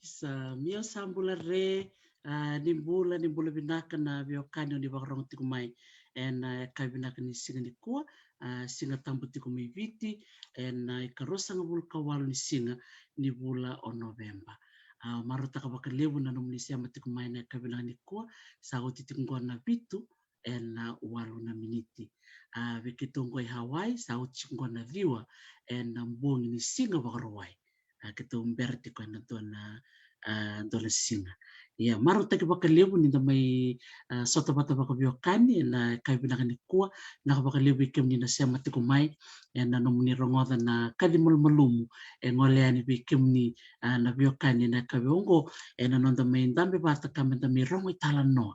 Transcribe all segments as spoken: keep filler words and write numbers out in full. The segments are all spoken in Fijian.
Isa, mio sa bula re, a, ni bula, ni bula vinaka na veiwekani o ni vakarorogo tiko mai ena, a, yakavi vinaka ni siga nikua, a, Siga Tabu tiko mai Viti, ena, a, ikaruasagavulu ka walu ni siga ni vula o Noveba. A, marautaka vakalevu na nomuni sema tiko mai ena yakavi vinaka nikua, sa oti tiko qo na vitu, ena walu na miniti. A, vei keitou qo e Hawaii, sa oti tiko qo na ciwa ena bogi ni Siga Vakarauwai. A, keitou bera tiko ena dua na, a, dua na siga. Ia, marautaki vakalevu ni da mai, a, sota vata vakaveiwekani ena yakavi vinaka nikua, vinaka vakalevu vei kemuni na sema tiko mai, ena nomuni rogoca na kaci malumalumu e gole yani vei kemuni, a, na veiwekani ena yakavi oqo, ena noda mai dabe vata ka meda mai rogo italanoa.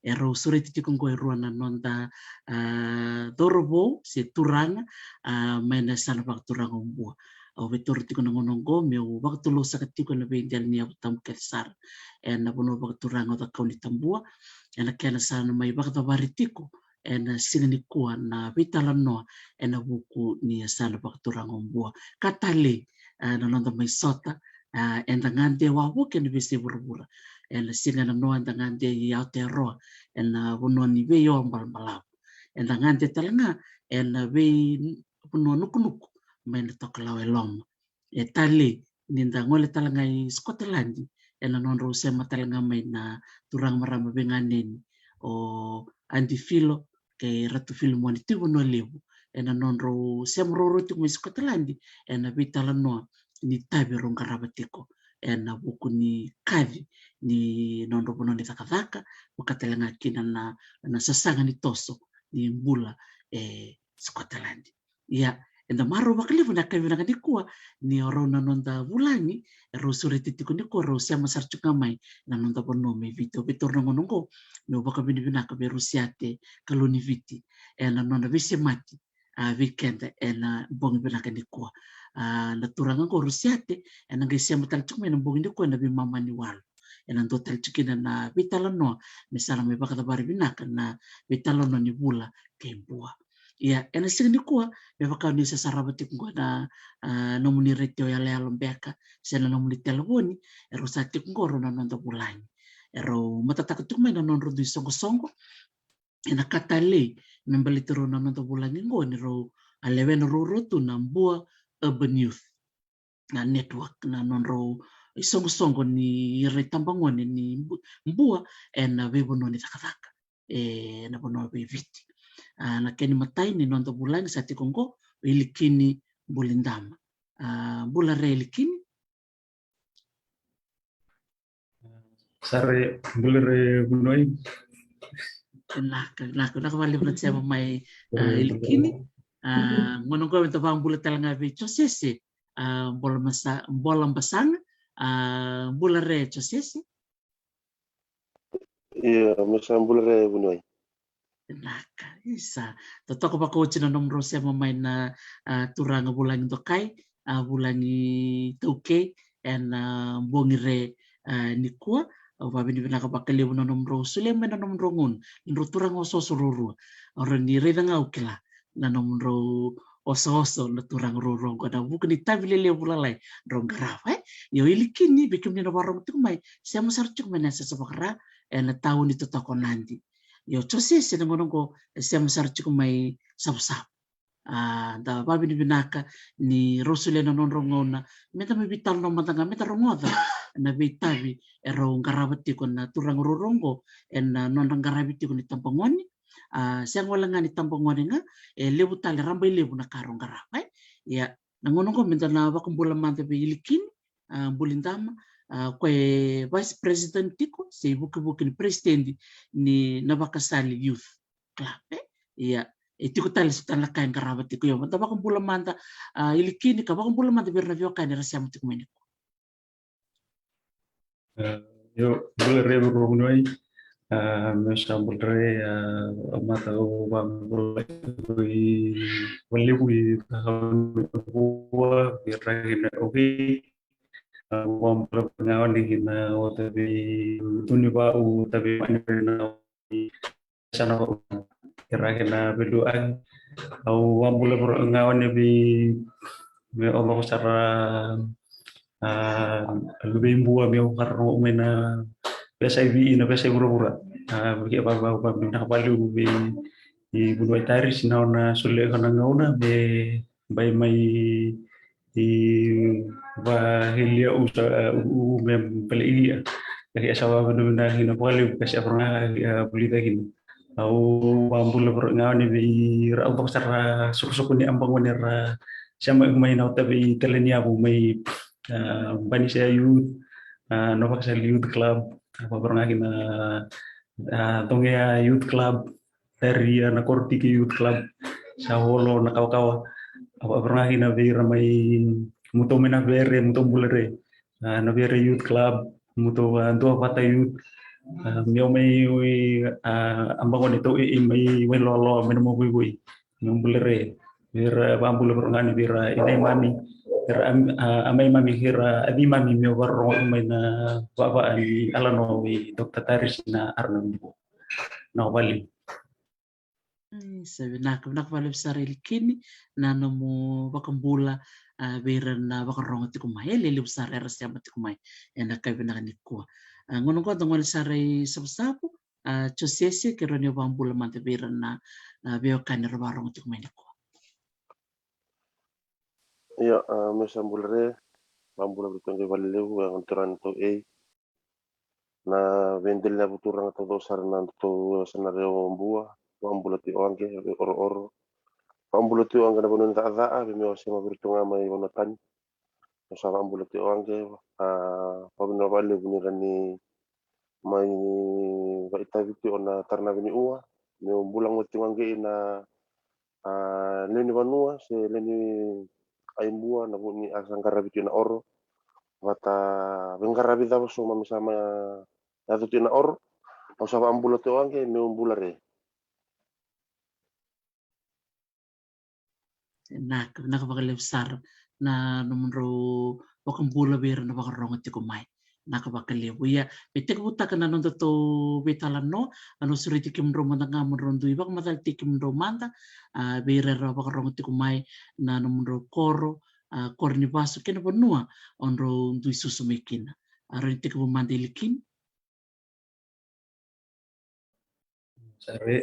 E rau sureti tiko qo e rua na noda, a, cauravou se turaga, a, mai na yasana vakaturaga o Bua. Au veitora tiko na gauna oqo meu vakatulou saka tiko ena veidela ni yavu tabu kece sara ena vanua vakaturaga o Cakaunitabua, ena kena sa na mai vakacavari tiko ena siga nikua na veitalanoa ena vuku ni yasana vakaturaga o Bua. Ka talei, a, na noda mai sota, a, eda gade wavoki ena veiyasai vuravura. Ena siga nanoa eda gade i Aotearoa, ena vanua ni vei Aotearoa balabalavu. Eda gade tale ga ena veivanua nukunuku mai na Tokalau e Loma. E talei ni da gole tale ga i Scotland, ena nodrau sema tale ga mai na turaga marama veiganeni o Adi Filo, kei Ratu Filimoni Tuivanualevu ena nodrau sema ruarua tiko mai Sikoteladi ena veitalanoa ni itavi rau qarava tiko ena vuku ni kaci ni nodrau vanua ni cakacaka, vaka tale ga kina na, na sasaga ni toso ni bula e Sikoteladi. Ia, eda marau vakalevu na yakavi vinaka nikua ni o rau na noda vulagi, e rau sureti tiko nikua, rau sema sara tiko ga mai na noda vanua mai Viti. Au via taura na gauna oqo meu vakavinavinaka vei Rusiate Kaloniviti ena nona veisemati, a, vei keda ena bogi vinaka nikua. A, na turaga oqo Rusiate ena qai sema tale tiko mai na bogi nikua ena veimama ni walu. Ena dua tale tiko kina na veitalanoa me sa na mai vakacavari vinaka na veitalanoa ni vula kei bua. Ia, ena siga nikua, me vaka ni sa sarava tiko qo na, a, nomuni retio yaloyalo beka se na nomuni televoni, e rau sa tiko qo rau na noda vulagi. E rau matataka tiko mai na nodrau dui soqosoqo. Ena ka talei me baleti rau na noda vulagi qo ni rau a lewena ruarua tu na Bua Urban Youth, na network, na nodrau isoqosoqo ni ira itabagone ni bu-, bua ena veivanua ni cakacaka ena vanua vei Viti. A, na kena imatai ni noda vulagi sa tiko qo o Ilikini Bulidama. A, bula re Ilikini. Sara, bula re Vuniwai. Vinaka, vinaka, vinaka vakalevu na sema mai, a, Ilikini. A, gauna oqo meda vakabula tale ga vei Josese, a, Bola Masa-, Bola Basaga, a, bula re Josese. Ia, me sa bula re Vuniwai. Vinaka, isa. Totoka vakaoti na nomudrau sema mai na, a, turaga vulagi dokai, a, vulagi taukei ena, a, bogi re, a, nikua. Au vakavinavinaka vakalevu na nomudrau solia mai na nomudrau gauna, nomudrau turaga osooso ruarua. Au rawa ni raica ga au kila na nomudrau osooso na turaga ruarua oqo ena vuku ni itavi lelevu lalai drau qarava, e? Ia o Ilikini, vei kemuni na vakarorogo tiko mai, sema sara tiko mai na yasayasa vaka-Ra ena tauni totoka o Nadi. Ia o Josese na gauna oqo e sema sara tiko mai Savusavu. A, da vakavinavinaka ni rau solia na nodrau gauna meda mai veitalanoa mada ga, meda rogoca na veitavi e rau qarava tiko na turaga ruarua oqo ena nodra qaravi tiko ni tabagone. A, sega wale ga ni tabagone ga, e levu tale, rabailevu na ka rau qarava, e. Ia, na gauna oqo meda na vakabula mada vei Ilikini, a, Bulidama, a, o koya e vice president tiko se ivukivuki ni president ni Navakasali Youth Club, e. Ia, e tiko tale so tale na ka e qarava tiko. Ia, meda vakabula mada, a, Ilikini, ka vakabula mada vei ira na veiwekani era sema tiko mai nikua. A, io, bula re Vuniwai. A, me sa bula re, a, a mata au vakabula i valevu i Vua, i Ragina, okay. A, vakabula ga oni kina o tavi tuni va u tavi mani na Sana ko ira kina veiliutaki. Au vakabula vakarogo ga oni vei, me o lako sara, a, luve i Bua me o vakarorogo mai na veiyasai vei, na veiyasai vuravura. A, vei, vei, vei, vei, vinaka vakalevu vei, i Vuniwai Tairisi na nona solia na gauna me bai mai i vahelia usa, u, u, me bale ilia. Ka sa vakavinavinaka kina vakalevu ka sa vakarogo ga, a, vulica kina. Au vakabula vakarogo ga oni vei ira au vakasara sokosoko ni yabagone ra sema mai na ota vei tale ni yavu mai, a, Banisea Youth, a, Navakasali Youth Club, a, vakarogo ga kina, a, Cogea Youth Club, Taria na Korotiki Youth Club, sa olo na kawakawa. Au vakarogo ga kina vei ira mai Mutou mai na Vere, Mutou bula re. A, na Vere Youth Club, Mutou, a, Duavata Youth. A, meu mai, a, yabagone tou e, e mai Wailoloa, mai na Movoivoi. Meu bula re. Vei ira, vakabula vakarogo ga ni vei ira i neimami, vei ira am-, a, a maimami, vei ira a veimami, meu vakarorogo mai na vava ni alanoa vei Doctor Tairisi na arana ni Bua. Na vale. Mm, sa vinaka, vinaka vakalevu sara Ilikini na nomu vakabula, a, vei ira na vakarorogo tiko mai. E levu sara era sema tiko mai ena yakavi vinaka nikua. A, gauna oqo da gole sara i Savusavu, a, Josese, ke rawa ni o vakabula mada vei ira na, a, veiwekani era vakarorogo tiko mai nikua. Ia, a, me sa bula re, vakabula vei tou qai vale levu, e gona turaga na tou ei. Na veidela ni yavu turaga taucoko sara na tou yasana re o Bua, Vakabula tiko oqo vei Orooro. Vakabula tiko oqo na vanua ni cakacaka, vei me wasema vei iratou ga mai vanua tani. Au sa vakabula tiko oqo, a, vakavinavinaka vakalevu ni ra ni mai vakaitavi tiko na tara na vei ni ua. Meu bula goti tiko oqo ina, a, lewe ni vanua se lewe ni Aibua, na vu ni a sa qaravi tiko na Oro. Vata veiqaravi cava so mami sa mai yaco tiko na Oro. Au sa vakabula tiko oqo, meu bula re. Vinaka, vinaka vakalevu sara na nomudrau vakabula vei ira na vakarogo tiko mai. Vinaka vakalevu. Ia, me tekivutaka na nodatou veitalanoa, au na sureti kemudrau mada ga mo drau dui vakamacala tiko kemudrau mada, a, vei ira era vakarogo tiko mai na nomudrau koro, a, koro ni vasu kei na vanua o drau dui susu mai kina. A, rawa ni tekivu mada Ilikini. Sara,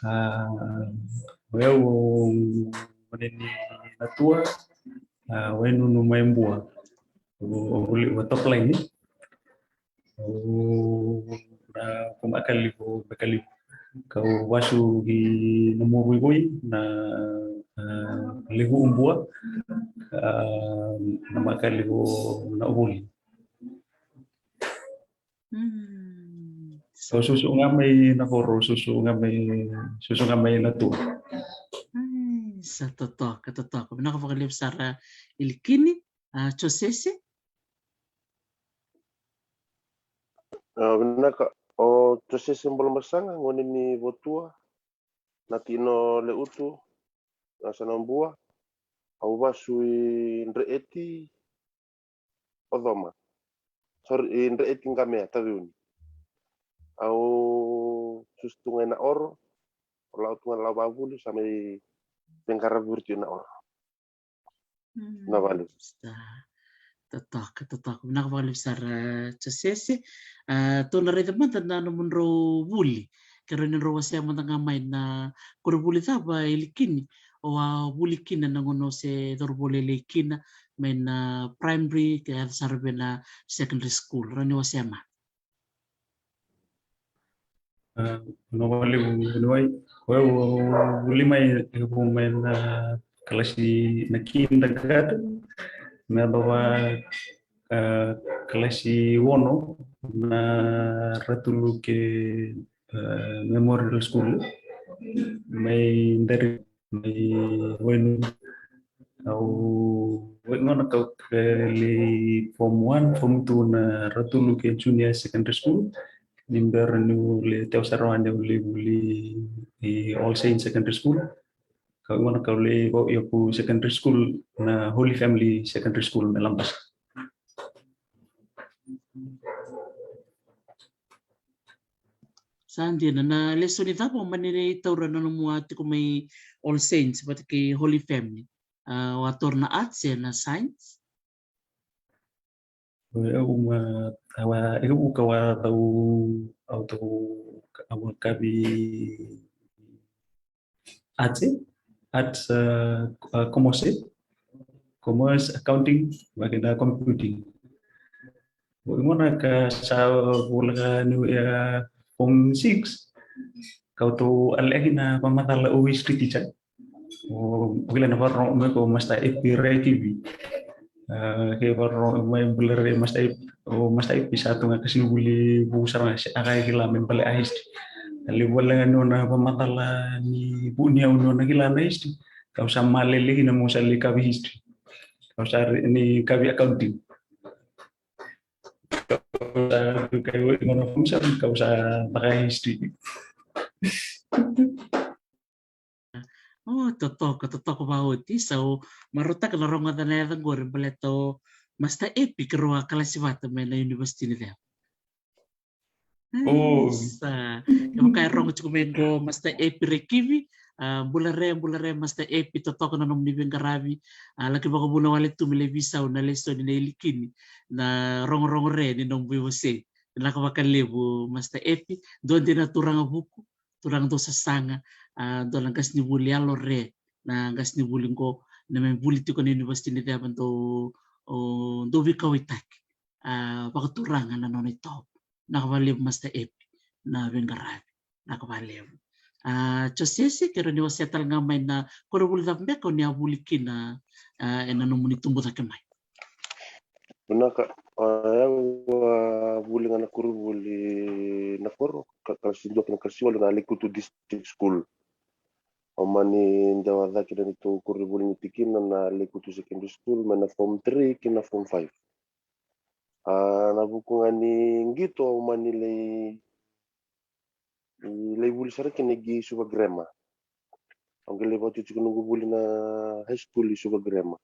a, o yau o gone ni Natua, a, o Wainunu mai Bua. O, o, o top line, o na ko Makalivu, Makalivu. Kau vasu ki na Muavoivoi, na, a, Levu Bua, a, na Makalivu na Uvuli. Mm. So susu ga mai na koro, susu ga mai, susu ga mai Natua. Ai, sa totoka, totoka. Vinaka vakalevu sara Ilikini, a, Josese. A, vinaka, o Josese Bolomasaga, gone ni Votua, na tino Leutu, na sana Bua, au vasu i Dreeti, Ocoma. Sorry, i Dreeti Qamea, Taveuni. Au susu tu ga ina Oro, o lau tu ga na lau vavuli, sa mai veiqaravi vei iratou ina Oro. Mm, na vale. Sa totoka, totoka. Vinaka vakalevu sara Josese. A, tou na raica mada na nomudrau vuli. Keirau ni drau wasea mada ga mai na koronivuli cava Ilikini o a vuli kina na gauna o se cauravou lailai kina, mai na primary ke yaco sara vei na secondary school. Rawa ni wasea mada. A, vinaka vakalevu vuniwai. Ko yau au vuli mai, au vu mai na kalasi na kindergarten me yacova, a, kalasi ono na Ratuluke, a, Memorial School mai Dari, mai Wainunu. Au wai gona kau lai form one, form two na Ratuluke Junior Secondary School. Ni bera niu lai tewa sara wani au lai vuli i All Saints Secondary School. Kau gona kau lai vau yaku secondary school na Holy Family Secondary School mai Labasa. Sa dina, na lesoni cava o mani taura na nomu a tiko mai All Saints vata kei Holy Family? A, o a taura na arts e na science? O yau ma, au a, au ka wa tau, au tau, au a kavi arts, arts, a, a, commerce, commerce, accounting, vaka kina computing. O i gona ka sa voleka niu ya form six, kau tau aleki na vakamacala o history teacher. O kila na vakarorogo mai ko Master Epi Rekivi. A, ke vakarorogo mai bula re Master Epi, o Master Epi sa tu ga ka sini vuli vuku sara ga se a ka kila me bale a history. A levu wale ga ni nona vakamacala ni vu ni au ni nona kila na history. Kau sa malele kina mo sa lai kavi history. Kau sa re, ni kavi accounting. Kau sa tu kai o i gona form seven, kau sa vaka history. O, totoka, totoka vaoti, sa o marautaka na rogoca na yaca qori baleta o Master Epi keirau a kalasi vata mai na university ni ceva. O. Sa, kevaka e rogo tiko mai qo Master Epi Rekivi, a, bula re, bula re Master Epi, totoka na nomuni veiqaravi, a, laki vakavuna wale tu me lai veisau na lesoni na Ilikini, na rogorogo re ni nomu veiwasei. Vinaka vakalevu Master Epi, dua dei na turaga vuku, turaga dau sasaga, a, dua na qasenivuli yalo re, na qasenivuli qo, na me vuli tiko na university ni ceva dau, o, dau veikauwaitaki. A, vakaturaga na nona itovo. Vinaka vakalevu Master Epi na veiqaravi. Vinaka vakalevu. A, Josese, keirau ni wasea tale ga mai na koronivuli cava beka o ni a vuli kina, a, ena nomuni tubu cake mai. Vinaka, a, au a vuli ga na koronivuli na koro, ka, kalasi dua kina kalasi walu na Lekutu District School. Au mani dewa cake na neitou koronivuli ni tikina na Lekutu Secondary School, mai na form three kina form five. A, na vuku ga ni qito au mani lai, lai vuli sara kina i Suva Grammar. Au qai lai vaotioti ko noqu vuli na high school i Suva Grammar.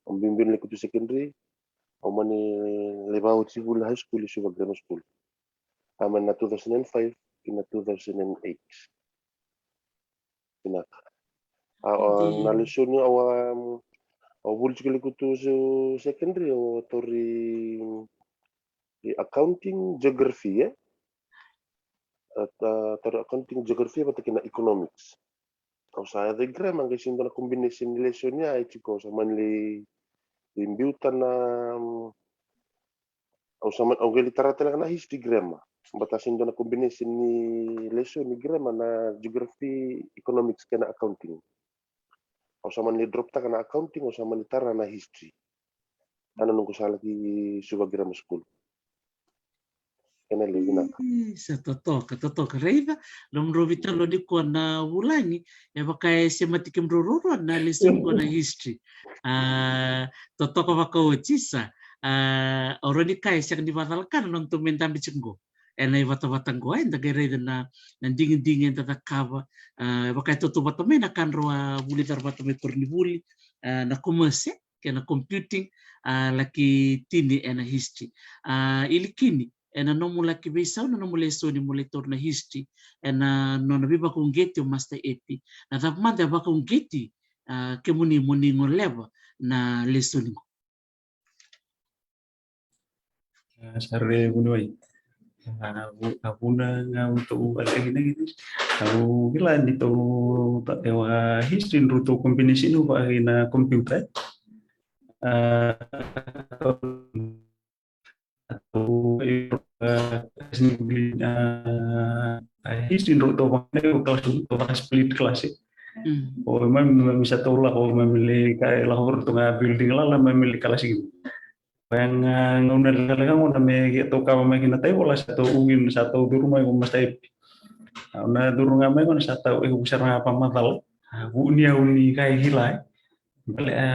Au biubiu na Lekutu Secondary, au mani lai vaotioti vuli high school i Suva Grammar School. A, mai na two thousand and five kina two thousand and eight. Vinaka. A, a, na lesoni au a, au vuli tiko Lekutu Secondary, au tauri accounting, geography, e? A, tauri accounting, geography vata kei na economics. Au sa yaco i grammar, qai sega ni dua na combination ni lesoni a e tiko, au sa mani lai biuta na, au sa mani, au qai lai tara tale ga na history grammar. Baleta sega ni dua na combination ni lesoni grammar na geography, economics kei na accounting. Au sa mani lai drop taka na accounting, au sa mani tara na history. A, na noqu sa laki Suva Grammar School. Kena levu vinaka. Sa totoka, totoka. Raica, nomudrau veitalanoa nikua na vulagi, e vaka e semati kemudrau ruarua na lesoni qo na history. A, totoka vakaoti sa. A, au rawa ni kaya e sega ni vakacalaka na nodatou me dabe tiko qo ena ivatavata qo, eda qai raica na, na digidigi eda cakava. A, e vaka e tautauvata mai na ka drau a vuli cara vata mai koronivuli, a, na commerce kei na computing, a, laki tini ena history. A, Ilikini, ena nomu laki veisau na nomu lesoni mo lai taura na history, ena nona veivakauqeti o Master Epi, na cava mada e vakauqeti, a, kemuni mo ni goleva na lesoni qo? A, sara vuniwai. A, vu-, a vuna ga au tou vakatakina kina. Au kila ni tou ta-, e wa history drau tou combination vaka kina computer. A, tou, a, a, history drau tou vaka kina class, tou vaka split class. O mami, mami sa tou lako, mami lai ka lako voro tu ga building lala, mami lai kalasi. Koya ga gauna lekaleka gona me keitou kava mai kina taivola sa tou ugi, sa tou curu mai ko Master Epi. Au na curu ga mai gona sa tou e vusa ga vakamacala. A, vu ni au ni kai kila e. Bale a,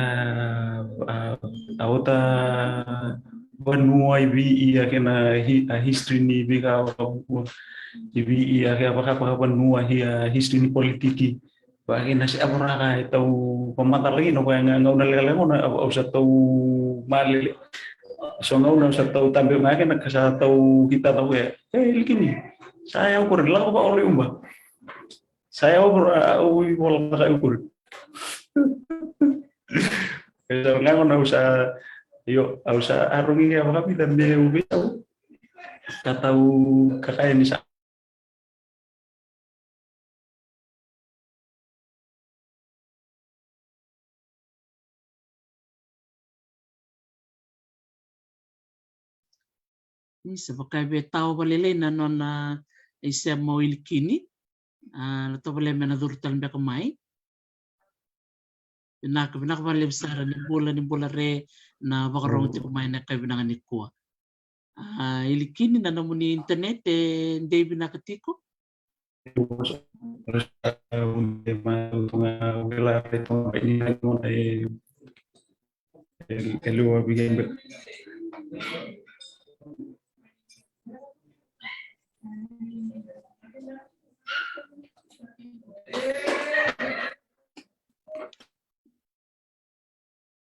a, a ota vanua i vi i a kena hi-, a history ni vika, i vi i a kena vaka, vaka vanua i a history ni politiki. Vaka kina se a voraka e tau vakamacala kina koya ga gauna lekaleka gona au, au sa tau malele. So gauna au sa tau tabe ga kina ka sa tau kita tau e, e Ilikini. Sa yau kore lako vakaolo i uba. Sa yau kore au i vola vaka yau kore. E sa ga gona au sa, io, au sa arogi kea vakavica me u veitau. Ka tau kakaya ni sa Ni sa vaka e via tao valelei na nona isema o Ilikini. A, na tovolea me na curu tale beka mai. Vinaka, vinaka vakalevu sara, ni bula, ni bula re na vakarogo tiko mai na kai vinaka nikua. A, Ilikini, na nomuni internet e dei vinaka tiko?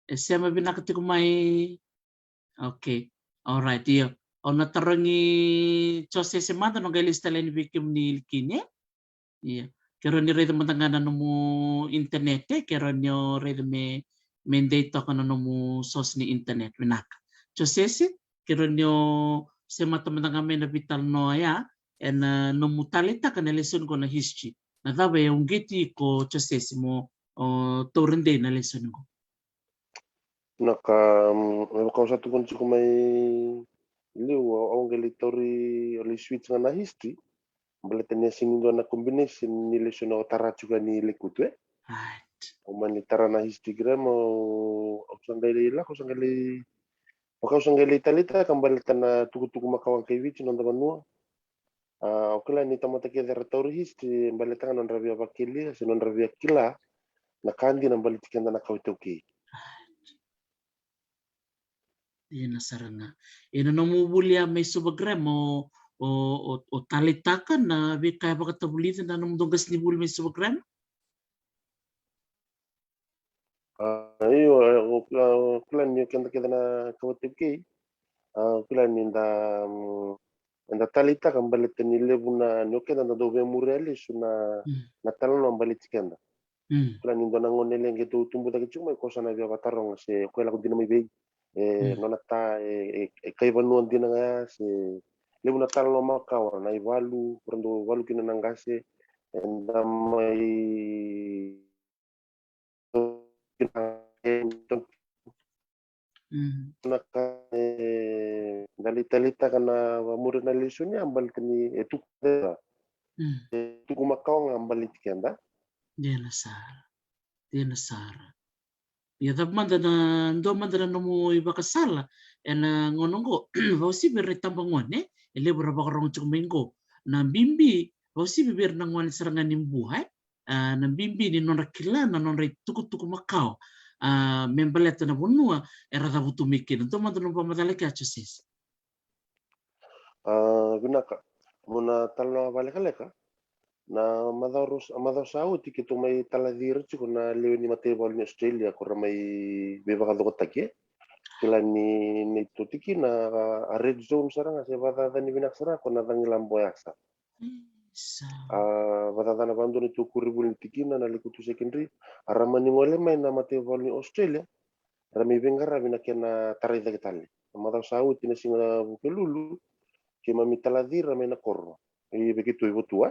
E sema vinaka tiko mai. Okay. Alright, io. Au na tarogi Josese mada, au na qai lesu tale yani vei kemuni Ilikini, e? Io. Keirau ni raica mada ga na nomu internet, e? Keirau ni o raica me, me dei toka na nomu source ni internet. Vinaka. Josese, keirau ni o semata mada ga mai na veitalanoa ya, ena nomu taleitaka na lesoni qo na history. Na cava e uqeti iko Josese mo o taura dei na lesoni qo? Na ka, mm, me vaka au sa tukuna tiko mai liu, au, au qai lai tauri, au lai switch ga na history. Baleta ni a sega ni dua na combination ni lesson o tara tiko yani Lekutu, e. Right. O mani tara na history grammar, o, o sa qai lai lako, o sa qai lai, o ka o sa qai lai taleitaka baleta na tukutuku makawa kai Viti, noda vanua. A, o kila ni tamata kece era tauri history, baleta ga nodra via vakelia, se nodra via kila na ka dina baleti keda na kawa iTaukei. Right. Ena sara ga. Ena nomu vuli a mai Suva Grammar, o, o, o, o taleitaka na veika e vakatavulica na nomudou qasenivuli mai Suva Grammar? A, io, e, o, o, o kila ni o keda kece na kawa iTaukei. A, o kila ni da, mm, eda taleitaka baleta ni levu na, ni o keda da dau via muria lesu na, mm, na talanoa baleti keda. Mm. Kila ni dua na gone leqe tou tubu cake tiko mai ko sa na via vataroga se o koya lako dina mai vei. E, mm, nona ta, e, e, e kai vanua dina ga ya, se levu na talanoa makawa, na ivalu, ra dau valu kina na qase, eda mai Mm. Na ka, e, da lai taleitaka na vamuri na lesoni a baleta ni e tuku, mm, e tuku makawa ga baleti keda. Dina sara. Dina sara. Ia cava mada na, dua mada na nomu ivakasala ena gauna oqo, vakauasivi ira na itabagone, e levu ra vakarogo tiko mai oqo. Na bibi, vakauasivi vei ira na gone sara ga ni Bua, e? A, na bibi ni nodra kila na nodra itukutuku makawa, a, me baleta na vanua era cavutu mai kina. Dua mada na vakamacala kea, Josese. A, vinaka. Mo na talanoa vakalekaleka. Na macawa ro-, macawa sa oti keitou mai talaci ira tiko na lewe ni mataivalu ni Australia ko ra mai veivakacokotaki, e. Kila ni, ni toti kina a, a red zone sara ga, se vakacacani vinaka sara ga ko na cagila boyasa. Isa. A, vakacacana vakadua neitou koronivuli ni tikina na Lekutu Secondary, a ra mani gole mai na mataivalu ni Australia, ra mai veiqaravi na kena tarai cake tale. Na macawa sa oti na siga Vukelulu, keimami talaci ira mai na koro. I vei keitou i Votua.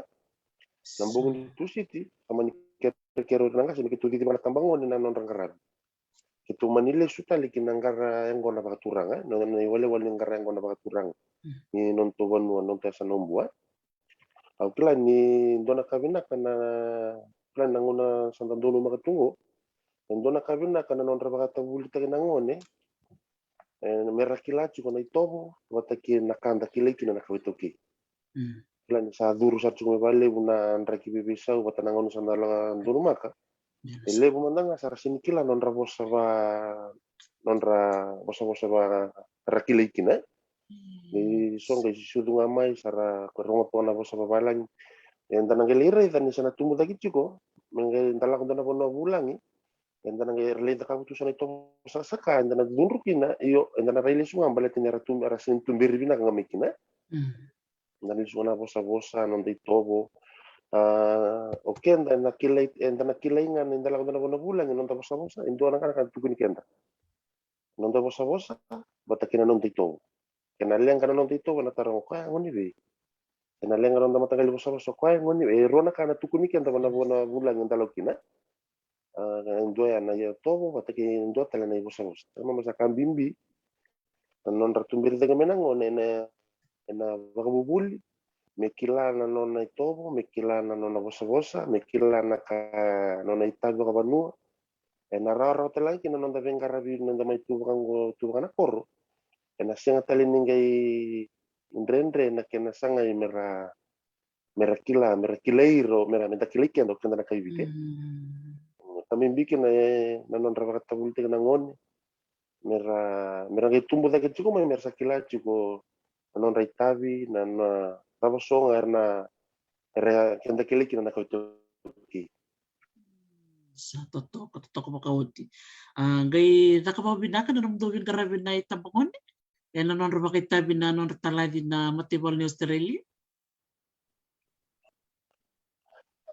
Na bogi ni Tusiti, sa mani kerekere ira na qase me keitou cicivaka na tabagone na nodra qaravi. Keitou mani lesu tale ki na qara yaqona vakaturaga, na, na iwalewale ni qara yaqona vakaturaga. Mm. Ni nodatou vanua, nodatou yasana o Bua. Au kila ni dua na ka vinaka na, kila na gauna sa da donumaka tu oqo, e dua na ka vinaka na nodra vakatavulitaki na gone, e, me ra kila tiko na itovo vata kei na ka da kilai kina na kawa iTaukei. Mm. Kila ni sa curu sara tiko mai vakalevu na draki veiveisau vata na gauna sa da lako donumaka. Yes. E levu mada ga sa ra sega ni kila nodra vosa va, nodra vosavosa va ra kilai kina, e. Mm. Ni so qai sucu ga mai sa ra rogo toka na vosa vavalagi. Eda na qai lai raica ni sa na tubu cake tiko, me qai da lako dua na vanua vulagi, eda na qai lai cakava tu sa na itovo sakasaka, eda na cudru kina, io, eda na rai lesu ga baleta ni era tu, era sega ni tuberi vinaka ga mai kina. Mm. Eda na lesu ga na vosavosa, noda itovo. A, o keda eda na kilai, eda na kilai ga ni da lako dua na vanua vulagi, noda vosavosa, e dua na ka na ka tukuni keda. Noda vosavosa vata kei na noda itovo. Kena leqa na noda itovo, na taroga o koya gone vei. Kena leqa na noda mataqali vosavosa, o koya gone vei. E rua na ka na tukuni keda vata na vanua vulagi da lako kina. A, e dua ya na itovo vata kei dua tale na ivosavosa. Sa mama sa ka bibi. Na nodra tuberi cake mai na gone ena, ena vakavuvuli, me kila na nona itovo, me kila na nona vosavosa, me kila na ka, nona itavi vakavanua. Ena rawarawa tale ga kina na noda veiqaravi, noda mai tu vaka oqo, tu vaka na koro. Ena sega tale ni qai dredre na kena sagai me ra, me ra kila, me ra kilai ira, me ra, me da kilai keda, o keda na kai Viti. Mm. Ka bibi kina, e, na nodra vakatavulitaki na gone. Me ra, me ra qai tubu cake tiko mai, me ra sa kila tiko na nodra itavi, na, na cava so ga era na, era keda kilai kina na kawa iTaukei. Sa totoka, totoka vakaoti. A, qai caka vakavinaka na nomudou veiqaravi na itabagone ena nodra vakaitavi na nodra talaci na mataivalu ni Australia.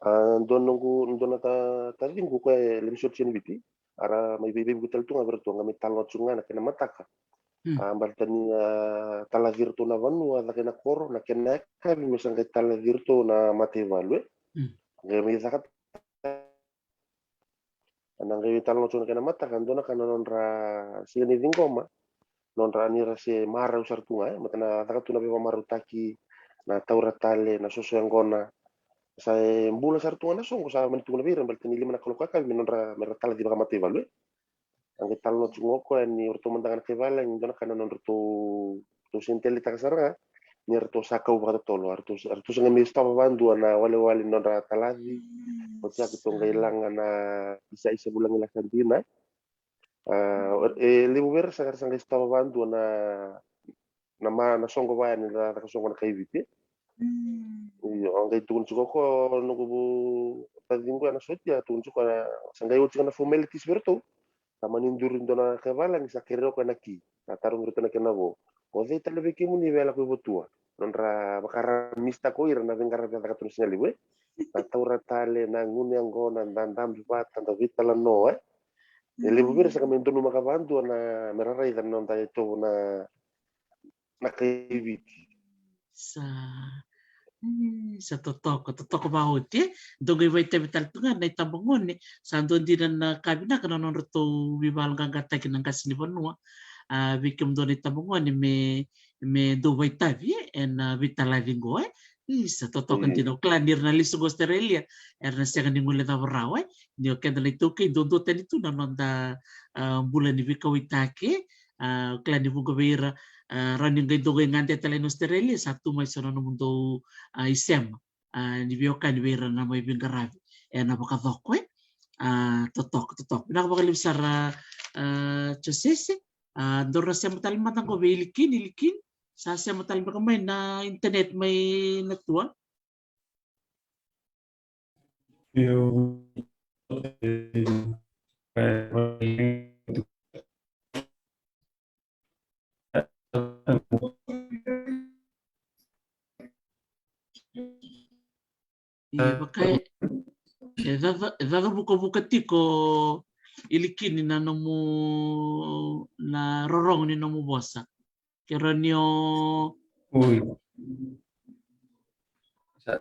A, dua noqu, dua na ta, taciqu koya e levu soti seni Viti. A ra mai veiveivuke tale tu ga vei iratou, qai mai talanoa tiko ga na kena mataka. Mm. A, baleta ni, a, talaci iratou na vanua, caka na koro, na kena yakavi me sa qai talaci iratou na mataivalu, e. Mm. Qai mai caka Ena qai talanoa tiko na kena mataka, dua na ka na nodra sega ni ciqoma, nodra ni ra se marau sara tu ga, e, baleta na caka tu na veivakamarautaki, na taura tale, na soso yaqona. Sa e bula sara tu ga na soqo, sa mani tukuna vei ira baleta ni lima na kaloko yakavi me nodra, me ra talaci vakamataivalu, e. A qai talanoa tiko ga o koya ni o ratou mada ga na kai valagi, dua na ka na nodratou, ratou sega ni taleitaka sara ga ni ratou sa kau vakatotolo, a ratou, a ratou sa qai mai sotava vakadua na walewale ni nodra talaci. Oti ya keitou qai laga na isa, isa vulagi lasa dina. A, e levu vei ira sa qai, sa qai sotava vakadua na, na ma, na soqo vaya ni ra caka soqo na kai Viti. Io, a qai tukuna tiko o koya, noqu vu, taciqu ya na soti ya, tukuna tiko na, sa qai oti ga na formalities vei iratou. Sa mani duri dua na kai valagi, sa kerei o koya na ki. Sa tarogi iratou na kena vo, o cei tale vei kemuni via lako i Vatua? Nodra vakara mistake o ira na veiqaravi a caka tu na siga levu, e. Na taura tale, na gunu yaqona, da dabe vata, da veitalanoa, e. E levu vei ira sa qai mai donumaka vakadua na, me ra raica na noda itovo na, na kai Viti. Sa, mm, sa totoka, totoka vakaoti, e. Dou qai vakaitavi tale tu ga na itabagone, sa dua dina na ka vinaka na nodratou veivakayaloqaqataki na qase ni vanua. A, vei kemudou na itabagone me, me dou vakaitavi, e, ena veitalaci qo, e. Isa, totoka dina. Au kila ni ra na lesu qo Australia, era na sega ni guileca cava rawa, e. Ni o keda na iTaukei, duaduatani tu na noda, a, bula ni veikauwaitaki, e. A, au kila ni vuqa vei ira, a, rawa ni qai dou qai gade tale ena Australia, sa tu mai so na nomudou, a, isema, a, ni veiwekani vei ira na mai veiqaravi ena vakacoko, e. A, totoka, totoka. Vinaka vakalevu sara, a, Josese. A, daru na sema tale mada qo vei Ilikini, Ilikini. Sa sema tale beka mai na internet mai na tua. Ia, vaka e, e caca, e caca vukavuka tiko, Ilikini, na nomu, na rorogo ni nomu vosa. Ke rawa ni o, oi. Sa-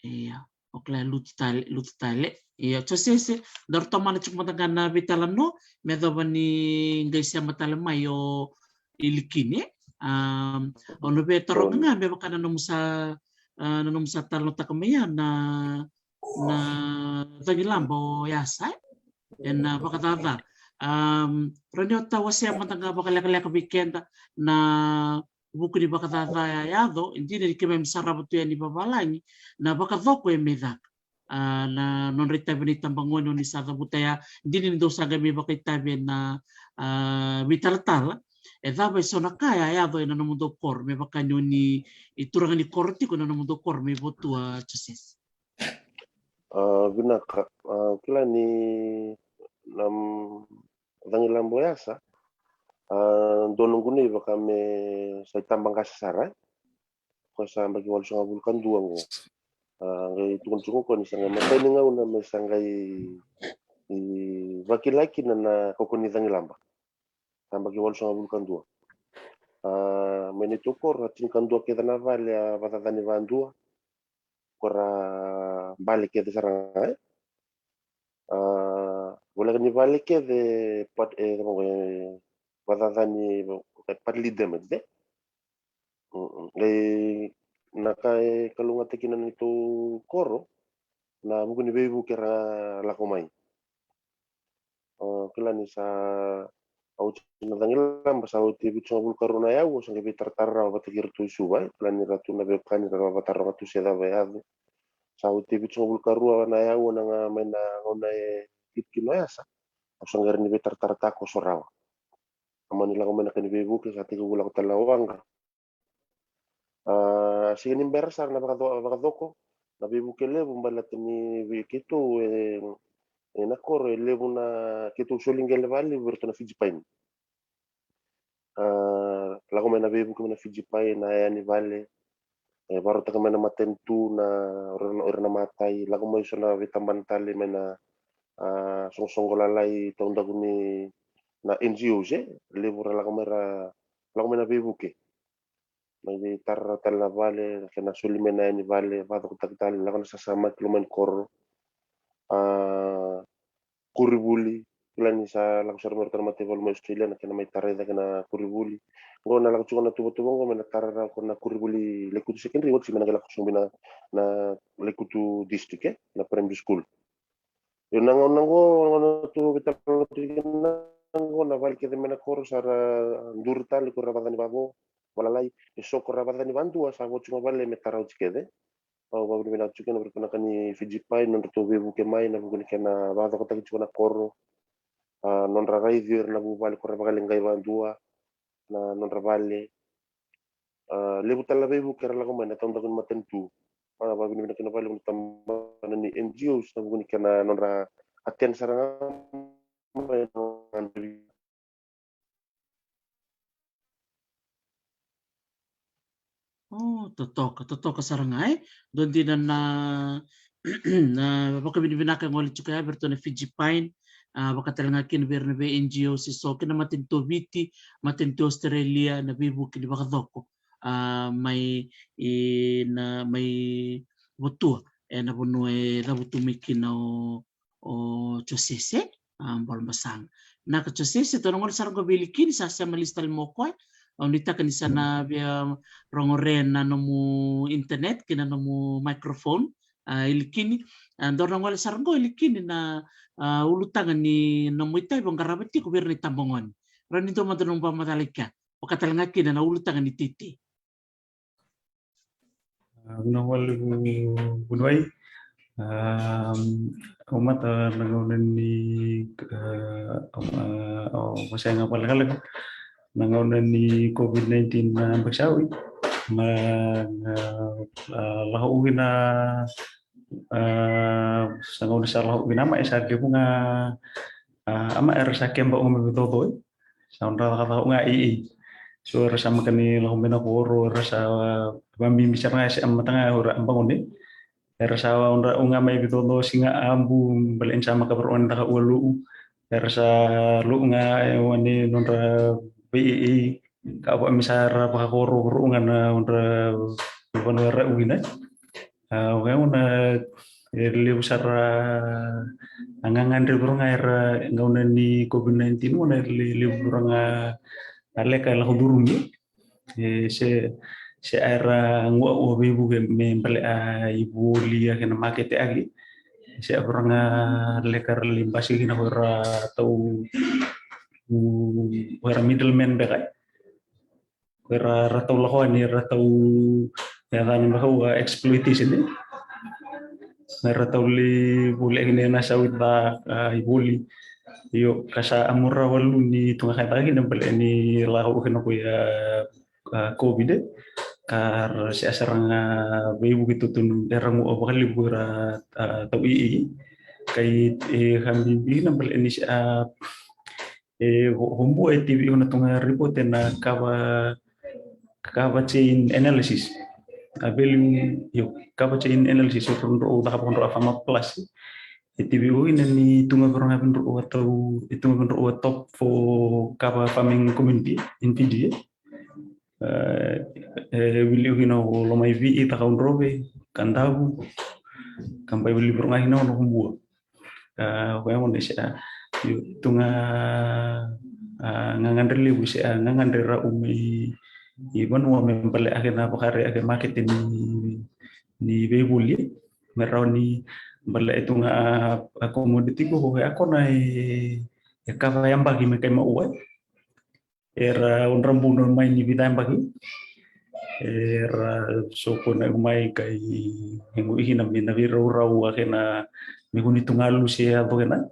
Ia, o kila, lutu tale, lutu tale. Ia, Josese, daru tomana tiko mada ga na veitalanoa, me yacova ni qai sema tale mai o Ilikini, e. A, au na via taroga ga me vaka na nomu sa, a, na nomu sa talanoataka mai ya na, na cagilaba o Yasa, e. Ena vakacaca. A, rawa ni o tawasea mada ga vakalekaleka vei keda na vuku ni vakacaca e yaco, e dina ni keimami sarava tu yani vavalagi, na vakacoko e mai caka. A, na nodra itavi na itabagone o ni sa cavuta ya, dina ni dou sa qai mai vakaitavi ena, a, veitalatala. E cava e so na ka e a yaco ena nomudou koro, me vaka ni o ni, i turaga ni koro tiko na nomudou koro mai Vatua, Josese? A, vinaka. A, kila ni na, mm, cagilaba o Yasa, a, dua noqu nei vaka me sa itabaqase sara, e. Ko sa yabaki walusagavulu ka dua qo. A, qai tukuna tiko o koya ni sa qai matai ni gauna me sa qai, i, vakila kina na kaukaua ni cagilaba. Sa yabaki walusagavulu ka dua. A, mai neitou koro, a, tinikadua kece na vale a vakacacani vakadua. Ko ra bale kece sara ga, e. A, voleka ni vale kece, pat, e, cava qo, e, vakacacani, e, partly damaged, e. Mm, mm. E, na ka e kalougata kina na neitou koro, na vuku ni veivuke era lako mai. O kila ni sa oti na cagilaba, sa oti e vitusagavulu ka rua na yau, au sa qai veitaratara rawa vata kei iratou i Suva, e. Kila ni ra tu na veiwekani, ra vataro ga tu se cava e yaco. Sa oti e vitusagavulu ka rua na yau, na ga mai na gauna e kiti kina o Yasa, au sa qai rawa ni veitaratara takoso rawa. A mani lako mai na ka ni veivuke, sa tekivu lako tale na waqa. A, sega ni bera sara na vakaco-, vakacoko, na veivuke levu, baleta ni vei keitou, e, e na koro, e levu na, keitou soli qele vakalevu vei iratou na Fiji Pine. A, lako mai na veivuke mai na Fiji Pine, na yaya ni vale, e, vakarautaka mai na matanitu, na, o ira na, o ira na matai, lako mai so na veitabana tale mai na, a, soqosoqo lalai, taudaku ni na N G Os, e, levu ra lako mai ra, lako mai na veivuke. Mai veitara tale na vale, kena soli mai na yaya ni vale, vakacokotaki tale, lako na sasamaki loma ni koro. A, koronivuli, Kila ni sa lako sara mai o ratou na mataivalu mai Australia na kena mai tarai cake na koronivuli. Qo na lako tiko na tuvatuva qo me na tara rawa ko na koronivuli Laikutu Secondary, oti me na qai lako sobu na, na Laikutu District, e, na primary school. Io, na gauna qo, na gauna tu veitalanoa tiko kina qo, na vale kece mai na koro sa ra duri tale, ko ra vakacani vavo, valalai, e so ko ra vakacani vadua, sa vo tiko ga vale me tara oti kece. Au vakavinavinaka tiko kina vei iratou na ka ni Fiji Pine, nodratou veivuke mai, na vuku ni kena vakacokotaki tiko na koro. A, nodra raici ira na vuvale ko ra vakaleqai vadua, na nodra vale. A, levu tale na veivuke era lako mai na taudaku ni matanitu. A, vakavinavinaka kina vakalevu na tabana ni N G Os, na vuku ni kena nodra attend sara ga mai na O, totoka, totoka sara ga, e. Dua dina na, na vakavinavinaka e gole tiko ya vei iratou na Fiji Pine, a, vakatalega kina vei ira na vei N G Os e so, kei na matanitu o Viti, matanitu o Australia, na veivuke ni vakacoko, a, mai, i, na, mai Votua, e, na vanua e cavutu mai kina o, o Josese, a, Bolo Basaga. Naka Josese, tou na gole sara qo vei Likini, sa sema lesu tale mai o koya. Au nuitaka ni sa na via rogoca na nomu internet kei na nomu microphone, a, i Likini. A, dou na gole sara qo i Likini na, a, ulutaga ni nomu itavi o qarava tiko vei ira na itabagone. Rawa ni dua mada nomu vakamacala i kea, vakatalega kina na ulutaga ni teitei. A, vinaka vakalevu vuniwai. A, au mata na gauna ni, a, au, a, au wasea ga vakalekaleka na gauna ni COVID nineteen na yabaki sa oti. Ma, a, a, lako ui na, a, sa gauna sa lako ui na ma e sa levu ga, a, a ma era sa keba ua me veicoco, e. Sa nodra cakacaka ga i, i. So era sa maka ni lako mai na koro, era sa vabibi sara ga e se a mata ga o ira a bagone. Era sa nodra u ga mai veicoco siga a bu, bale ni sa maka varo ni caka ua lo'u. Era sa lo'u ga e ua ni nodra vei i, i. Ka va mi sa ra vakakoro varo ga na nodra vanua era ui na. A, o koya gona e levu sara a gagadre varo ga era gauna ni COVID nineteen gona e le-, levu varo ga a leka e lako curumi. E se, se a era gua o veivuke me bale a ivoli a kena makete aki. Se a varo ga leka era lai basi kina ko era tau, ko era middleman beka. Ko era, ra tau lako yani, ra tau, e, cana beka ua exploitation, e. Na ra tau lai voli kina na sa without, a, ivoli. Io, ka sa amura walu ni tu ga ka taka kina bale ni lako kina ko ia, a, COVID, e. Ka ra se a sara ga veivuke tutunu, era gua vakalevu ko era, a, tau i, i. Kai, e, ka bibi kina bale ni se a, e, ko, ko bua e tivi iko na tu ga report e na kava, kava chain analysis. A value, io, kava chain analysis, o dro, o daka dro a fama plus. E tivi iko ina ni tu ga varo ga vei dro a tau, e tu ga vei dro a top for kava farming community in Fiji. E, e wili iko ina o Lomaivii, Cakaudrove, Kadavu, ka bai wili varo ga ina o Nokobua. A, koya gona se a, io, tu ga, a, gagadre levu se a, gagadre rau mai i vanua me bale ake na vakare ake makete ni, ni veivoli. Me rau ni bale e tu ga a, a commodity ko, ko e a kona e, e kava yabaki me kai maua. Era odra buna mai ni vica yabaki. Era soko na iku mai kai igu ikina me na veiraurau a kena me kuni tu ga lusi e a vokena.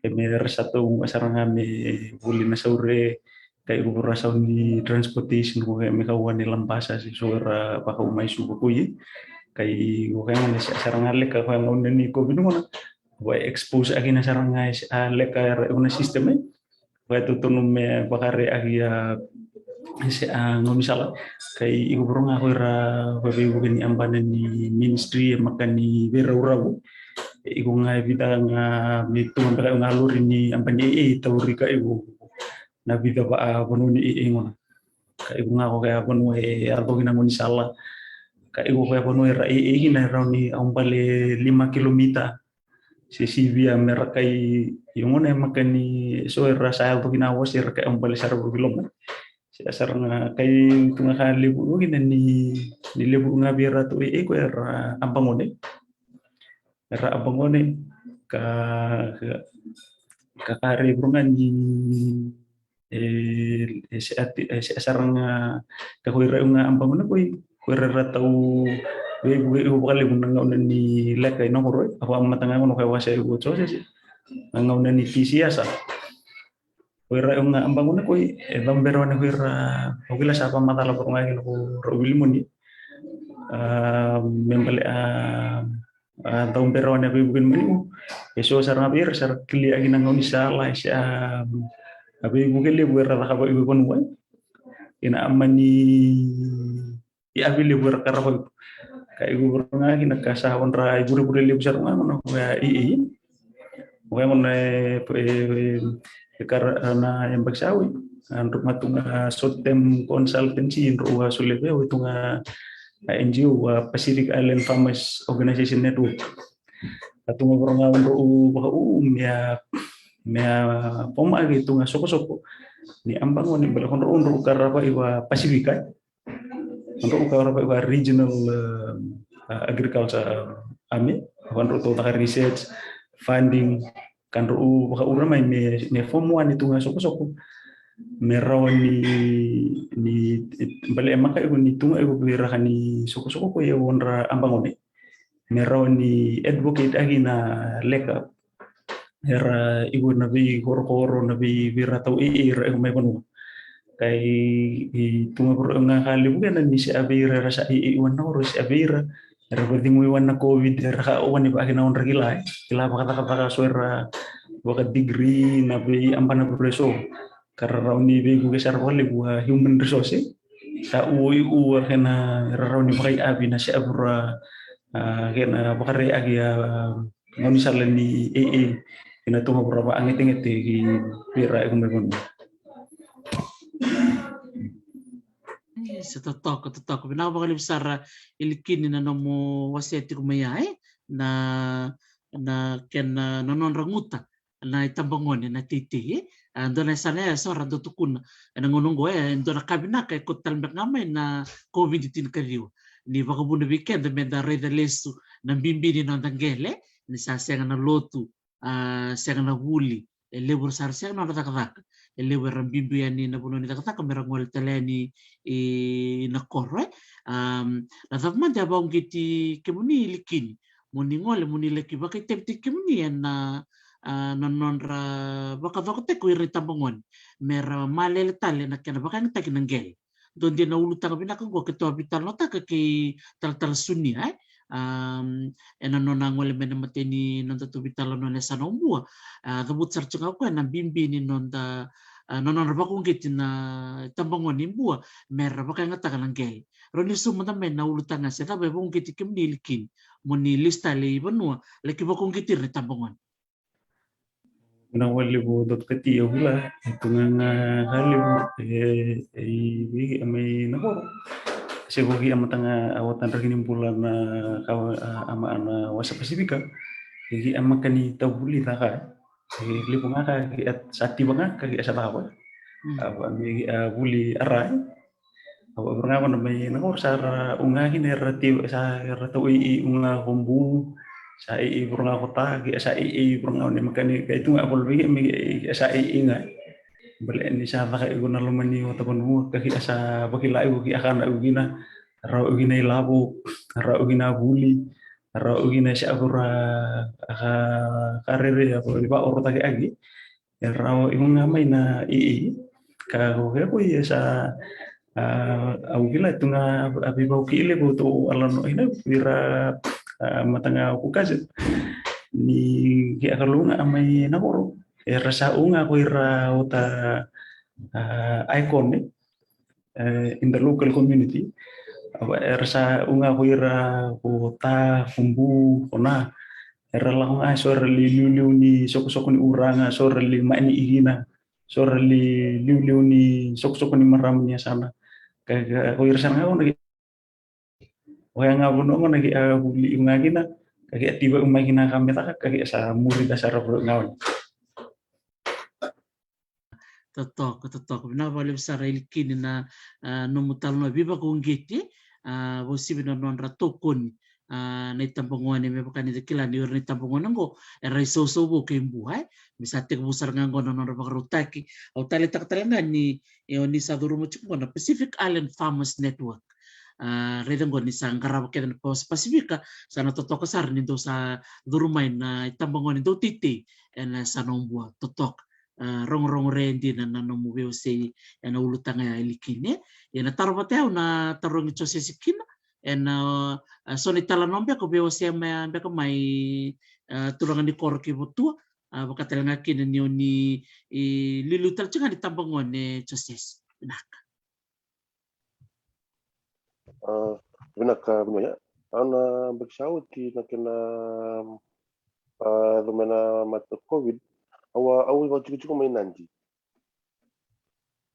E me era sa tau a sara ga me voli na saure kai igu vura sau ni transportation ko me kaua ni labasa se so era vakau mai suva ko i. Kai igu kai gona se a sara ga leka kai gauna ni COVID gona. Wa expose aki na sara ga e se a leka era igu na system e. Vakatotonu me vakare aki a se a gaunisala. Kai iko vuro ga ko ira ko veivuke ni abana ni ministry e maka ni veiraurau. E iko ga e vica ga me tu ga beka iko ga lori ni abani e, e tauri ka iko na vica va a vanua ni e, e gona. Ka iko ga ko kea vanua e a coki na gaunisala. Ka iko ko kea vanua e ra e, e kina e rau ni au bale lima kilomita. se sivia me ra kai. Io gona e maka ni so era sa yaco kina wase era kai au bale sara vuru ki loma. Se a sara ga kai tu ga ka levu io kina ni, ni levu ga vei ratou e, e ko era abagone. Era abagone ka, ka, ka kare vuru ga ni e, e se ati, e se a sara ga ka ko ira ga abagone ko i, ko ira ra tau veivuke iko vakalevu na gauna ni leka i na koro. Ako a mata ga kono ko e wasa iko Joseph. Na gauna ni tisi asa. Ko ira ga abagone ko i, e vambera wane ko ira, o kila sa vamacala vuru ga kina ko ra wili moni. A, me bale a, a dau bera wane a veivuke ni maliu. E so sara ga vei ira sara kili agi na gaunisala, e se a, a veivuke levu era cakava i vanua. Ina a mani i avi levu era karava i. Ka i vuru ga kina ka sa odra i vurevure levu sara ga gona ko ya i, i. Ko ya gona e, e, e kara na yabaki sa oi. A dru ga tu ga short term consultancy dru a solia vei au tu ga a N G O, a Pacific Island Farmers Organization Network. A tu ga vuru ga dru vaka u mea, mea poma ake tu ga sokosoko ni abagone bale ko dru dru karava i va Pacific ai. Ko dru karava i va regional, uh, uh, agriculture army. Ko dru tu taka research, funding, ka dru vakaura mai me, me form one tu ga sokosoko. Me rawa ni, ni bale e maka iko ni tu ga iko vei raka ni sokosoko ko ia odra abagone. Me rawa ni advocate agi na leka era iko na veikorokoro na vei, vei ra tau e, e ra iko mai vanua. Kai i tu ga vuru ga ka levu kena ni se a vei ira era sa e, e wana oro se a vei ira era vacigui wana COVID era ka o wani vaki na odra kila, kila vakacakacaka so era vaka degree na vei abana vuru e so. Ka ra rawa ni veivuke sara vakalevu a human resource. Sa ua i ua kena ra rawa ni vakaiavi na se a vura, a, kena vakare agi a gaunisala ni e, e, kena tu ga vura vakagetegete ki vei ra e ko mai vanua. E, se totoka, totoka. Vinaka vakalevu sara Ilikini na nomu wasea tiko mai ai, na, na kena, na nodra guta na itabagone na teitei, e. A, dua na yasana ya e so ra dau tukuna ena gauna oqo, e, dua na ka vinaka e kauta tale beka ga mai na COVID tinikaciwa. Ni vakavuna vei keda me da raica lesu na bibi ni noda qele, ni sa sega na lotu, a, sega na vuli, e levu ra sa ra sega na nodra cakacaka, e levu era bibi yani na vanua ni cakacaka me ra gole tale yani i na koro, e. Am, na cava mada e vakauqeti kemuni Ilikini mo ni gole mo ni laki vakaitavitaki kemuni ena, a, na nodra vakacokotaki ko ira na itabagone me ra malele tale na kena vakayagataki na qele. Dua dina na ulutaga vinaka oqo keitou a veitalanoataka kei Talatala Sunia, e. Am, ena nona gole mai na imatai ni nodatou veitalanoa ena yasana o Bua. A, cavuta sara tiko ga o koya na bibi ni noda, a, na nodra vakauqeti na itabagone i Bua me ra vakayagataka na qele. Rawa ni sau mada mai na ulutaga se cava e vakauqeti kemuni Ilikini mo ni lesu tale i vanua laki vakauqeti ira na itabagone. Vinaka vakalevu Doctor Kati, au kila e tu ga ga ka levu e, e i vei a mai na koro. Se ko ki a mataga a watadra kini bula na ka a, a, a na wasa Pasifika. E ki a maka ni tavuli caka. E levu ga ka ki a sa tiva ga ka ki a sa caka. Mm. A, a, a vuli a rai. Au vura ga ko na mai na koro sa ra u ga kina era tau sa ra tau i, i u ga ko Bu, sa i, i vura ga ko Ta, ki a sa i, i vura ga ko ne makani ka i tu ga ko lovi me ki a sa i, i ga. Bale ni sa caka i ko na loma ni o tavanua ka ki a sa vakila i ko ki a kana i ko kina, rau i ko kina i lavo, rau i ko kina vuli, rau i ko kina sa vura a ka, ka rere a ko i vaorotaki agi. E rawa i ko ga mai na i, i ka ko ke ko i e sa, a, au kila tu ga a vivau ki ile ko tu alano ina vira, a, mataga ko kaze. Ni ki a kalou ga a mai na koro. E ra sa u ga ko ira o ta, a, icon, e, in the local community. Au, era sa u ga ko ira ko Ta, ko Bu, ko Na. Era lako ga so era li liuliu ni sokosoko ni uraga, so era li mani i kina, so era li liuliu ni sokosoko ni marama ni yasana. Ka, ka, ko ira sa ga ko na ki, o ya ga vanua ko na ki a vuli i ga kina, Ka ke a tiva umai kina ka me taka ka ke sa muri da sara vro ngawan. Totoka, totoka. Vinaka vakalevu sara Ilikini na, ah, nomu talanoa veivakauqeti, ah, vausivi na nodra tokoni, ah, na itabagone me vaka ni da kila ni ira na itabagone oqo era isausau vou kei Bua, e. Me sa tekivu sara ga oqo na nodra vakarautaki. Au taleitaka tale ga ni, e, o ni sa curuma tiko oqo na Pacific Island Farmers Network. Ah, raica oqo ni sa qarava kece na Pas-, Pasifika, sa na totoka sara ni dou sa curu mai na itabagone dau teitei ena yasana o Bua, totoka. Ah, rogorogo re dina na nomu veiwasei ena ulutaga ya Ilikini. Ia na taro vata yau na tarogi Josesi kina ena, ah, so na italanoa beka veiwasei mai beka mai, ah, turaga ni koro kei Vatua, ah, vaka tale ga kina ni o ni, i, liuliu tale tiko ga ni tabagone Josesi. Vinaka. Ah, vinaka, vinaka. Au na baki sa oti na kena, ah, yaco mai na mate COVID. Au a, au a vakatikotiko mai Nadi.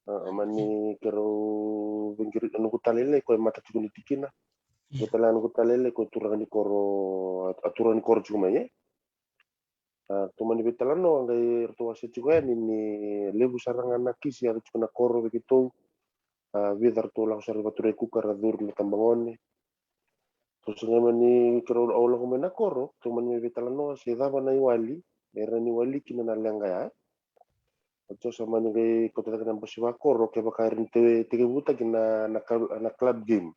Ah, mani kerau vegiri, noqu taleilai ko e mata tiko ni tikina. Ia. Ko tale noqu taleilai ko e turaga ni koro, a, a turaga ni koro tiko mai, e? Ah, ratou mani veitalanoa qai ratou wasea tiko yani ni levu sara ga na kisi yaco tiko na koro vei keitou. Ah, vica ratou lako sara i Vaturai Kuka ra curu na tabagone. Ratou se qai mani kerau, au lako mai na koro, ratou mani mai veitalanoa se cava na iwali era na iwali kina na leqa ya. Ratou sa mani qai kauta cake na basi vakoro kevaka era ni te, tekivutaki na, na, na club game.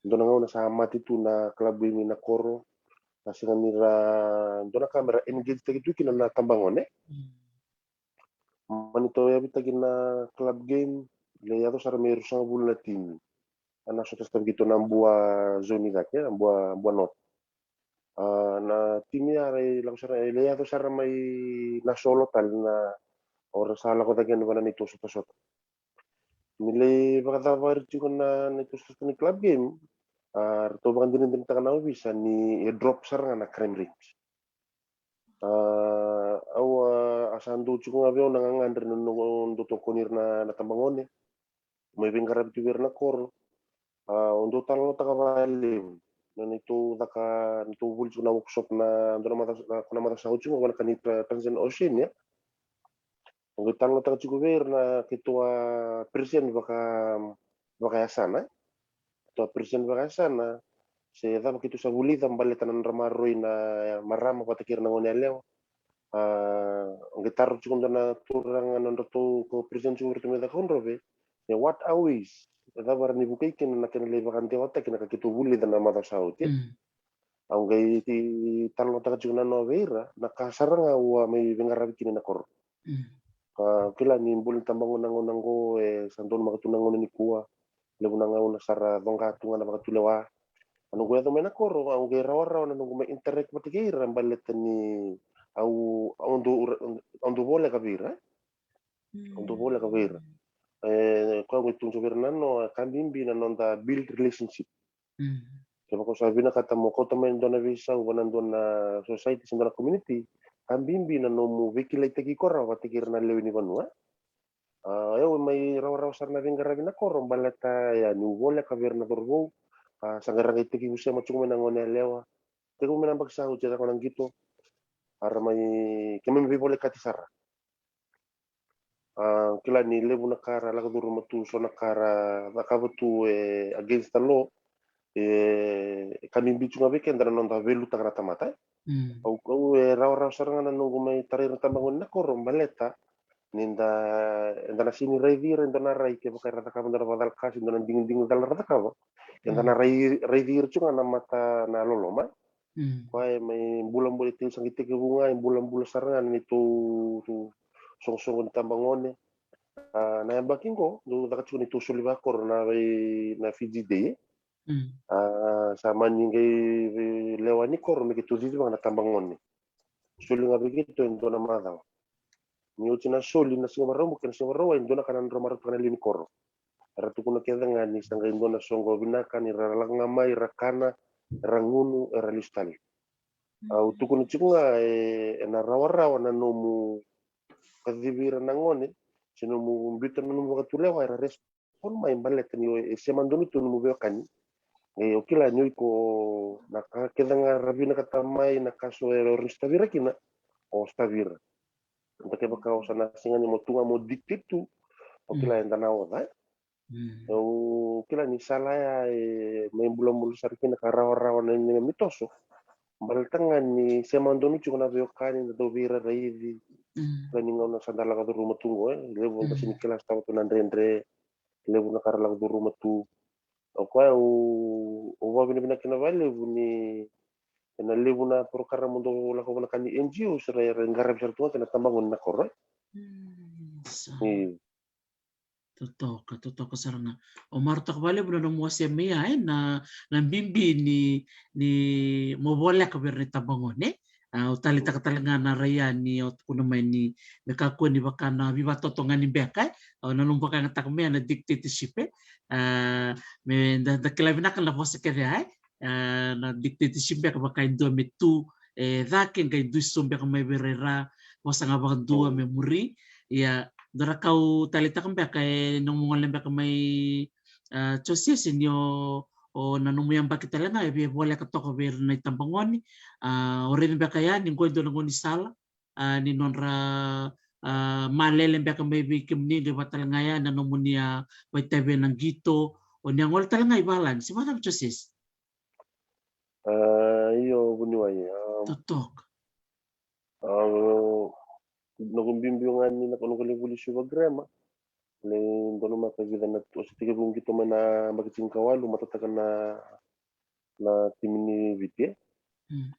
Dua na gauna sa mate tu na club game na koro. Na sega ni ra, dua na ka me ra engage taki tu kina na tabagone. Mm. Mani tou yavitaki na club game, le yaco sara me ruasagavulu na timi. A na sota sota vei keitou na Bua zone cake, na Bua, Bua North. Ah, na timi ya ra i lako sara, e le yaco sara mai na solo tale na, o ra sa lako cake na vana neitou sotasota. Ni lai vakacavari tiko na, na neitou sotasota ni club game, ah, ratou vakadinadinataka na ovisa ni e drop sara ga na crime rate. Ah, au a, a sa dou tiko ga vei au na gagadre na noqu dou tokoni ira na, na tabagone. Mai veiqaravi tu vei ira na koro. Ah, au dou talanoataka vakalevu na neitou caka, neitou vuli tiko na workshop na dua na macawa, na, na macawa sa oti tiko ga, vaka na ka ni Tra-, Transcend Oceania. Au qai talanoataka tiko vei ira na keitou a present vaka, vakayasana, e? Keitou a present vakayasana se cava keitou sa vulica baleta na nodra maroroi na marama vata kei ira na gone yalewa. Ah, au qai taro tiko dua na turaga na nodratou ko present tiko vei iratou mai Cakaudrove. E, what are ways, e cava ra ni vukei kina na kena lai vakadewataki na ka keitou vulica na macawa sa oti, e? Mm. Au qai talanoataka tiko na noa vei ira na ka sara ga au a mai veiqaravi kina na koro. Mm. Ka kila ni bula ni tabagone na gauna oqo, e sa donumaka tu na gauna nikua. Levu na gauna sa ra coqa tu ga na vakatulewa. A noqu yaco mai na koro, au qai rawarawa na noqu mai interact vata kei ira baleta ni au, au dou, au dou voleka vei ira. Mm. Au dou voleka vei ira. E, koya au qai tukuna vei ira na noa, ka bibi na noda build relationship. Mm. Kevaka o sa vinakata mo kauta mai dua na veisau vana dua na society se dua na community, ka bibi na nomu veikilaitaki iko rawa vata kei ira na lewe ni vanua. Ah, au mai rawarawa sara na veiqaravi na koro baleta ya niu voleka vei ira na cauravou. Ah, sa qai ra qai tekivu sema tiko mai na gone yalewa. Tekivu mai na yabaki sa oti, e caka na qito. A ra mai, keimami veivolekati sara. Ah, kila ni levu na ka ra lako curuma tu, so na ka ra cakava tu e against the law. E, e ka bibi tu ga vei keda na noda veilutaka na tamata, e? Mm. Au, au e rawarawa sara ga na noqu mai tarai ira na tabagone na koro baleta ni da, eda na sega ni raici ira e dua na rai kevaka era cakava dua na vakacalaka se dua na digidigi cala ra cakava. Eda na rai, raici ira tu ga na mata na loloma. Mm. Koya e mai bulabula, e tekivu, sa qai tekivu ga e bulabula sara ga na neitou soqosoqo ni tabagone. Ah, na yabaki qo dou caka tiko neitou soli vakoro na, na Fiji Day. Mm. Ah, sa mani qai lewa ni koro me keitou ciciva ga na tabagone. Soli ga vei keitou e dua na macawa. Ni oti na soli na Siga Vakaraubuka kei na Siga Vakarauwai, e dua na ka na nodra marautaka na lewe ni koro. Era tukuna kece ga ni sa qai dua na soqo vinaka ni ra lako ga mai, ra kana, ra gunu, era lesu tale. Au tukuna tiko ga, e, ena rawarawa na nomu kacivi ira na gone se nomu biuta na nomu vakatulewa, era respond mai baleta ni e sema donu tu nomu veiwekani. E, o kila ni o iko na ka kece ga ra vinakata mai na ka so e rawa ni stavi ira kina, o stavi ira. Eda kevaka o sa na sega ni mo tu ga mo dictate tu, o kila eda na oca, e. Mm. Au kila ni sala ya e mai bulabula sara kina ka rawarawa na neimami toso. Baleta ga ni sema donu tiko na veiwekani, na dau veiraici. Mm. Kila ni gauna sa da lako curuma tu qo, e levu da sega ni kila sara tu na dredre, levu na ka ra lako curuma tu. O koya au, au vakavinavinaka kina vakalevu ni ena levu na porokaramu dau lako vinaka ni N G O sara era qaravi sara tu ga kina tabagone na koro, e. Mm, sa. Io. Totoka, totoka sara ga. Au marautaka vakalevu na nomu wasea mai ya, e, na, na bibi ni, ni mo voleka vei ira na itabagone, e. A, au taleitaka tale ga na rai ya ni o tukuna mai ni me kakua ni vaka na veivakatotogani beka, e. Au nanuma vakayagataka mai ya na dictatorship, e. A, me da, da kila vinaka na vosa kece ya, e. A, na dictatorship beka vaka e dua me tu e cake, qai dusi sobu beka mai vei ira, vosa ga vakadua me muri. Ia, dua na ka au taleitaka beka e nomu gole beka mai, a, Josese, ni o, o na nomu yabaki tale ga e via voleka toka vei ira na itabagone. A, o raici beka ya ni qo e dua na gaunisala, a, ni nodra, a, malele beka mai vei kemuni, qai vaka tale ga ya na nomuni a vakaitavi ena qito, o ni a gole tale ga i valagi, se vakacava Josese? A, io, vuniwai. A, totoka. A, noqu biubiu ga ni na noqu lai vuli Suva Grammar. Lai donumaka e vica na, au se tekivu qito mai na yabaki tinikawalu, matataka na, na timi ni Viti, e. Mm.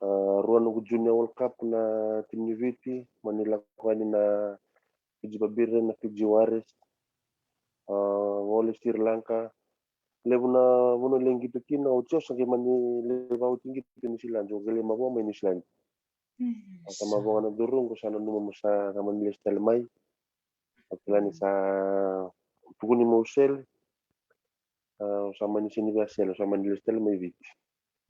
A, rua noqu Junior World Cup na timi ni Viti, mani lako yani na Fiji Babirem, na Fiji Warriors. A, gole Sri Lanka. Levu na vanua lai qito kina, oti au sa qai mani lai vakaoti qito Niusiladi, au qai lai mavoa mai Niusiladi. Mm, au sa mavoa ga na cauravou, au sa nanuma meu sa mani lesu tale mai. Au kila ni sa tukuni meu sele. A, au sa mani sega ni via sele, au sa mani lesu tale mai Viti.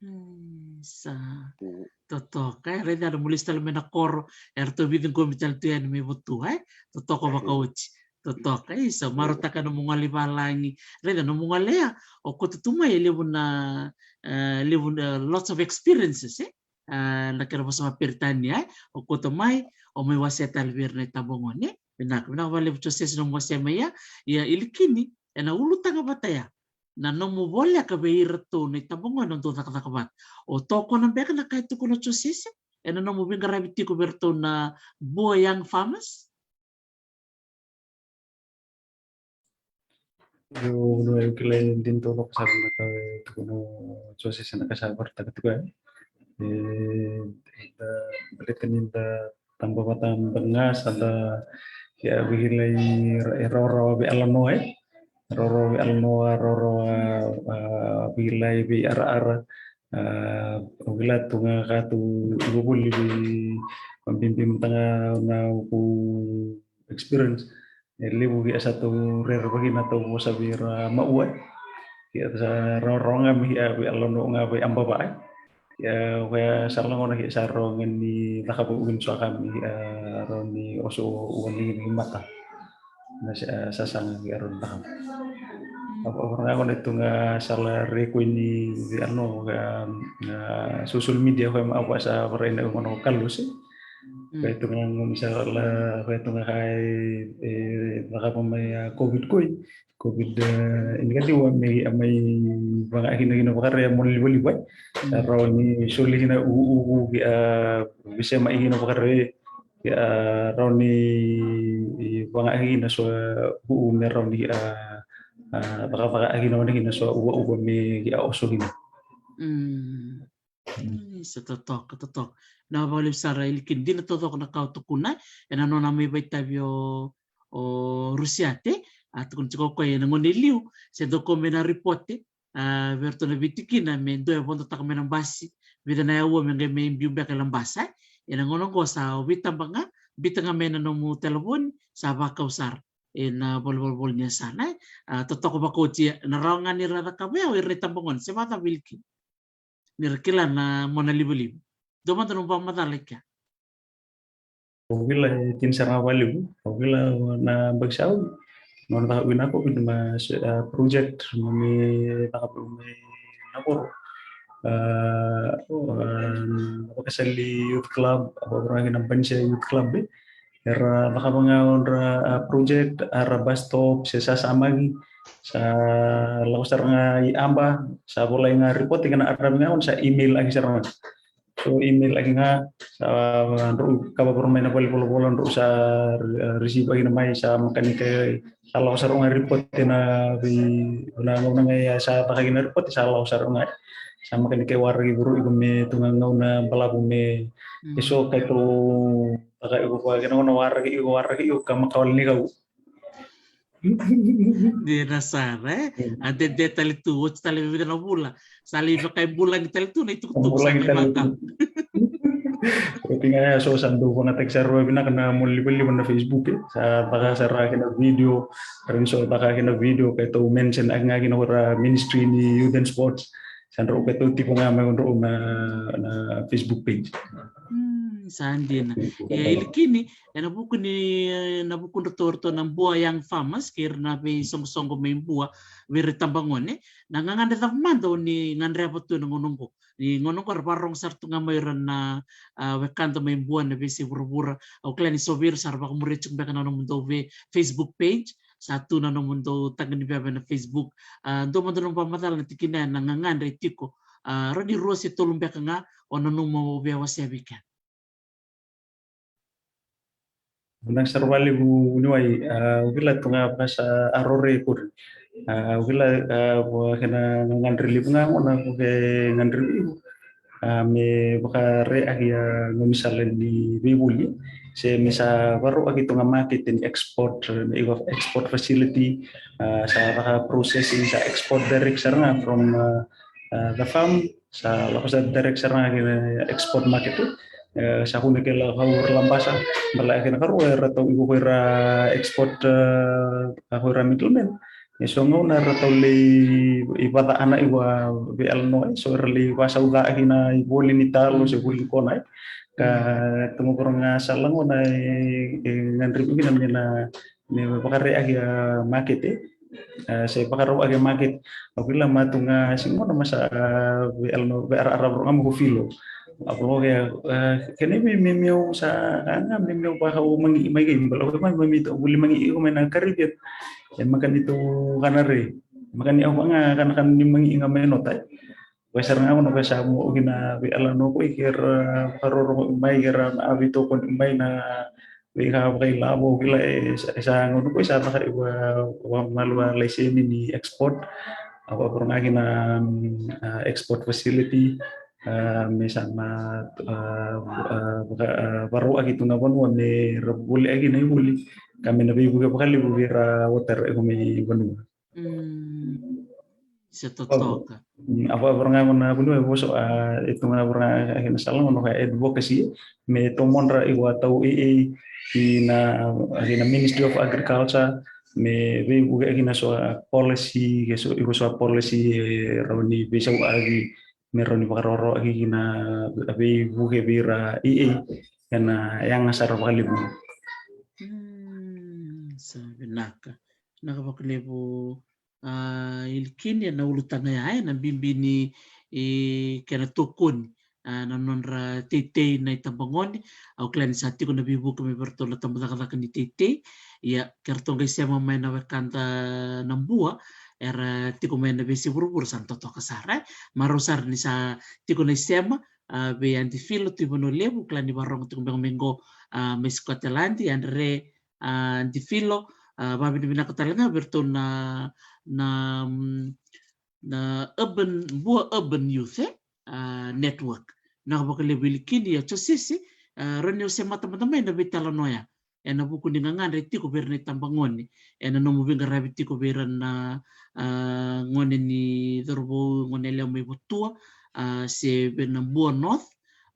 Mm, sa. Mm. Totoka, e, raica na nomu lesu tale mai na koro, eratou veiciqomi tale tu yani mai Votua, e? Totoka vakaoti. Totoka, e, sa marautaka na nomu gole i valagi. Raica na nomu gole ya, o koto tu mai e levu na, e, levu na, lots of experiences, e? A, na kena vosa vakaperitania, e? O koto mai, o mai wasea tale vei ira na itabagone, e? Vinaka, vinaka vakalevu Josese nomu wasea mai ya, ia Ilikini, ena ulutaga vata ya. Na nomu voleka vei iratou na itabagone o dou cakacaka vata. O tokona beka na ka e tukuna o Josese ena nomu veiqaravi tiko vei iratou na Bua Young Farmers? Io, no, au kila ni dina taucoko sara na ka e tukuna o Josese, na ka sa vakaraitaka tiko ya. E, eda, baleta ni da taba vata beka ga, sa da, ia, veikilai ra-, e rawarawa veialanoa, e. Rawarawa veialanoa, rawarawa, a, veikilai, veiaraara. A, au kila tu ga ka tu voli vei, vakabibi mada ga na noqu experience. E levu ki a sa tau rerevaki na tau vosa vei ira maua. Ki a sa rawarawa ga me ki a veialanoa ga vei abava. Ia, koya sa lagona ki a sa rawa ga ni cakava ui ni soa ka me, a, rawa ni oso ua ni, ni mata. Na sa, a, sasaga ki a rawa ni cakava. Ava, ava ga kona tu ga sala rekoi ni veialanoa ka, a, social media koya ma ava sa varai na gona o Carlos, e. Mm. Koya tu ga gona sala, koya tu ga ka e, e, cakava mai a COVID koi. COVID, e, ini ka ciwa me a mai vagaʻaki kina vakare mo livaliva. Mm. A rawa ni soli kina u, u, u, ki a, vise mai kina vakare, ki a rawa ni vagaʻaki kina so u, u me rawa ni a, a, vaka, vagaʻaki kina wana kina so ua, ua me ki a oso kina. Mm. Mm. Isa, totoka, totoka. Na vakalevu sara Ilikini, dina taucoko na ka o tukuna, ena nona mai vakaitavi o, o Rusiate, a tukuna tiko o koya ena gauna e liu, se dau kau mai na ripote, a, vei iratou na veitikina me dua e vodo taka mai na basi, vica na aua me qai mai biu beka e Labasa, e. Ena gauna oqo sa o veitaba ga, biuta ga mai na nomu talevoni, sa vakau sara ena volavolavola ni yasana, e. A, totoka vakaoti, ena rawa ga ni ra cakava ya o ira na itabagone, se vakacava Ilikini? Ni ra kila na mona livaliva. Dua mada nomu vakamacala i kea. Au kila e tini sara ga vakalevu. Au kila na yabaki sa oti, nona caka ui na COVID ma se, a, project, ma me caka ui me Navoro. A, a, Vakasali Youth Club, a, Vakaraubuka na Banisia Youth Club, e. Era cakava ga odra, a, project, a, ra bus stop, se sasamaki, sa lako sara ga i aba, sa volai ga report kei na aravi ga, sa email aki sara ga. So email aki ga, sa drau ka vavoro mai na valenivolavola, drau sa, e, receive aki na mai, sa makanika, sa lako sara ga report na vei, na gauna ga ia sa caka kina report, sa lako sara ga. Sa makanika waraki vuru iko me tu ga gauna balavu me, mm, e so keitou, taka iko vua kina gauna waraki iko, waraki iko ka makawali ni kau. Dina sara, e? Mm. A dede tale tu, oti tale vei na vula. Sa lai vakaibulagi tale tu na itukutuku sa mai vaka. Oti ga ya so sa dau vagataki sara vakavinaka na moli livaliva na Facebook, e. Sa taka sara kina video, rin so taka kina video, keitou mention aki ga kina ko ira ministry ni youth and sports. Sa drau keitou tiko ga mai ko drau na, na Facebook page. Mm, sa dina. E, Ilikini, e na vuku ni, e, na vuku dratou ratou na Bua Young Farmers, kei ira na veisoqosoqo mai Bua, vei ira tabagone. Na gagadre cava mada o ni gadreva tu na gauna oqo? Ni gauna oqo ra vakarorogo sara tu ga mai ira na, a, wekada mai Bua na veiyasai vuravura. Au kila ni so vei ira sa ra vakamuria tiko beka na nomudou vei Facebook page. Sa tu na nomudou taqa ni veva na Facebook. A, dou mada nomu vakamacala na tikina ya na gagadre tiko. A, rawa ni rua se tolu beka ga o nanuma o via wasea vei keda. Vinaka sara vakalevu vuniwai, a, au kila tu ga vaka sa arore kuri. A, au kila, a, vua kena gagadre levu ga gona, vua ke gagadre levu. A, me vakareaki a gaunisala ni veivoli. Se me sa vakarauaki tu ga market ni export, me iva export facility, a, sa vaka processing, sa export direct sara ga from, a, a, the farm, sa lako sa direct sara ga kina export market. E, sa kune kei la kau ira Labasa, bala kena karua e ratou iko ko ira export, e, a ko ira middleman. E so gauna ratou lei i vata ana i va vei alanoa, e so era lei vasauca kina i voli ni talo, se voli ni kona, e. Ka tomo koro ga sa lagona e, e gadrevi kina me na, me vakareaki a market, e. A, se vakarauaki a market. Au kila matu ga sigona masa, a, vei alanoa, vei ara, ara, ara, ga mo ko filo. Au kila ke, a, kena me, me, meu sa, a, ga, me, meu vaka o magi, mai kei, bala, o mai, mai, mai, voli magi, iko mai na Caribbean. E makani tu kana re. Makani au ga kana kana ni magi ga mai nota. Ko e sara ga kono ko e sa mo kina vei alanoa ko i kera karoro mai kera na avi tokoni mai na vei ka vakailavo kila e sa, e sa gauna ko i sa taka i va, va malua laiseni ni export. A vakarau ga kina, mm, a, export facility, a, me sa ma, a, a, vaka, a, varau aki tu na vanua me ra voli aki na i voli. Ka me na veivuke vakalevu vei ra otara iko me i vanua. Mm. Se totoka. Mm, a vakarau ga kona vuniwai voso, a, e tu ga vara ga kina sala kono ka advocacy, me tomodra i wa tau e, e, ki na, ki na Ministry of Agriculture, me veivuke kina so a policy, ke so, iko so a policy, e, rau ni veisau aki, me rau ni vakaroro aki kina veivuke vei ra e, e, kena yaga sara vakalevu. Mm, sa vinaka. Vinaka vakalevu, a, Ilikini, ena ulutaga ya, ena bibi ni, e, kena tokoni, a, na nodra teitei na itabagone. Au kila ni sa tiko na veivuke mai vei ratou na tabacakacaka ni teitei. Ia, ke ratou qai sema mai na wekada na Bua, era tiko mai na veiyasai vuravura sa na totoka sara, e. Marau sara ni sa tiko na isema, a, vei Adi Filo Tuivanualevu, kila ni vakarorogo tiko beka mai qo, a, mai Scotland, Adre, a, Adi Filo, a, vavinavinaka tale ga vei ratou na, na, mm, na urban, Bua Urban Youth, e, a, Network. Vinaka vakalevu Ilikini, ia Josese, a, rau ni o se matamata mai na veitalanoa ya ena vuku ni gagadre tiko vei ira na itabagone, ena nomu veiqaravi tiko vei ira na, a, gone ni cauravou, gone yalewa mai Vatua, a, se vei na Bua North,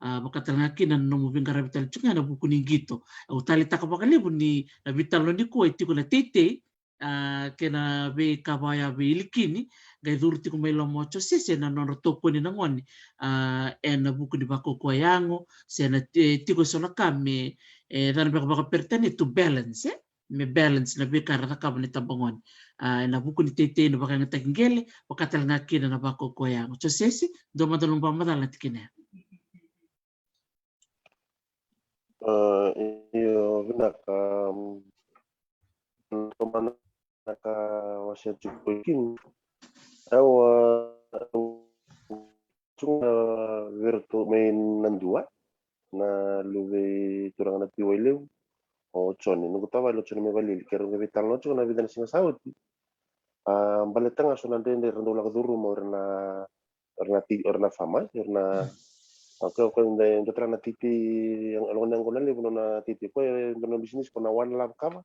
a, vaka tale ga kina na nomu veiqaravi tale tiko ga ena vuku ni qito. Au taleitaka vakalevu ni na veitalanoa nikua e tiko na teitei, a, kei na veika vaya vei Ilikini, qai curu tiko mai loma o Josese na nodra tokoni na gone, a, ena vuku ni vakaukauwa yago, se na ti-, tiko e so na ka me, e, cana beka vakaperitania to balance, e? me balance na veika era cakava na itabagone. A, ena vuku ni teitei, na vakayagataki qele, vaka tale ga kina na vakaukauwa yago. Josesi, dua mada na nomu vakamacala na tikina ya. A, io, vinaka. Tomana ka wasea tiko kina. Au a, tu ga vei iratou mai na dua na luve i turaga na Tiwai Levu, o Jone. Noqu tavale o Jone mai Valili, keirau qai veitalanoa tiko na vica na siga sa oti. A, baleta ga so na dredre era dau lako curuma o ira na, o ira na ti, o ira na fama, o ira na, okay, okay, dua tale na titi, e lako na yaqona levu nona titi, koya e dua na bisinisi ko na One Love Cover.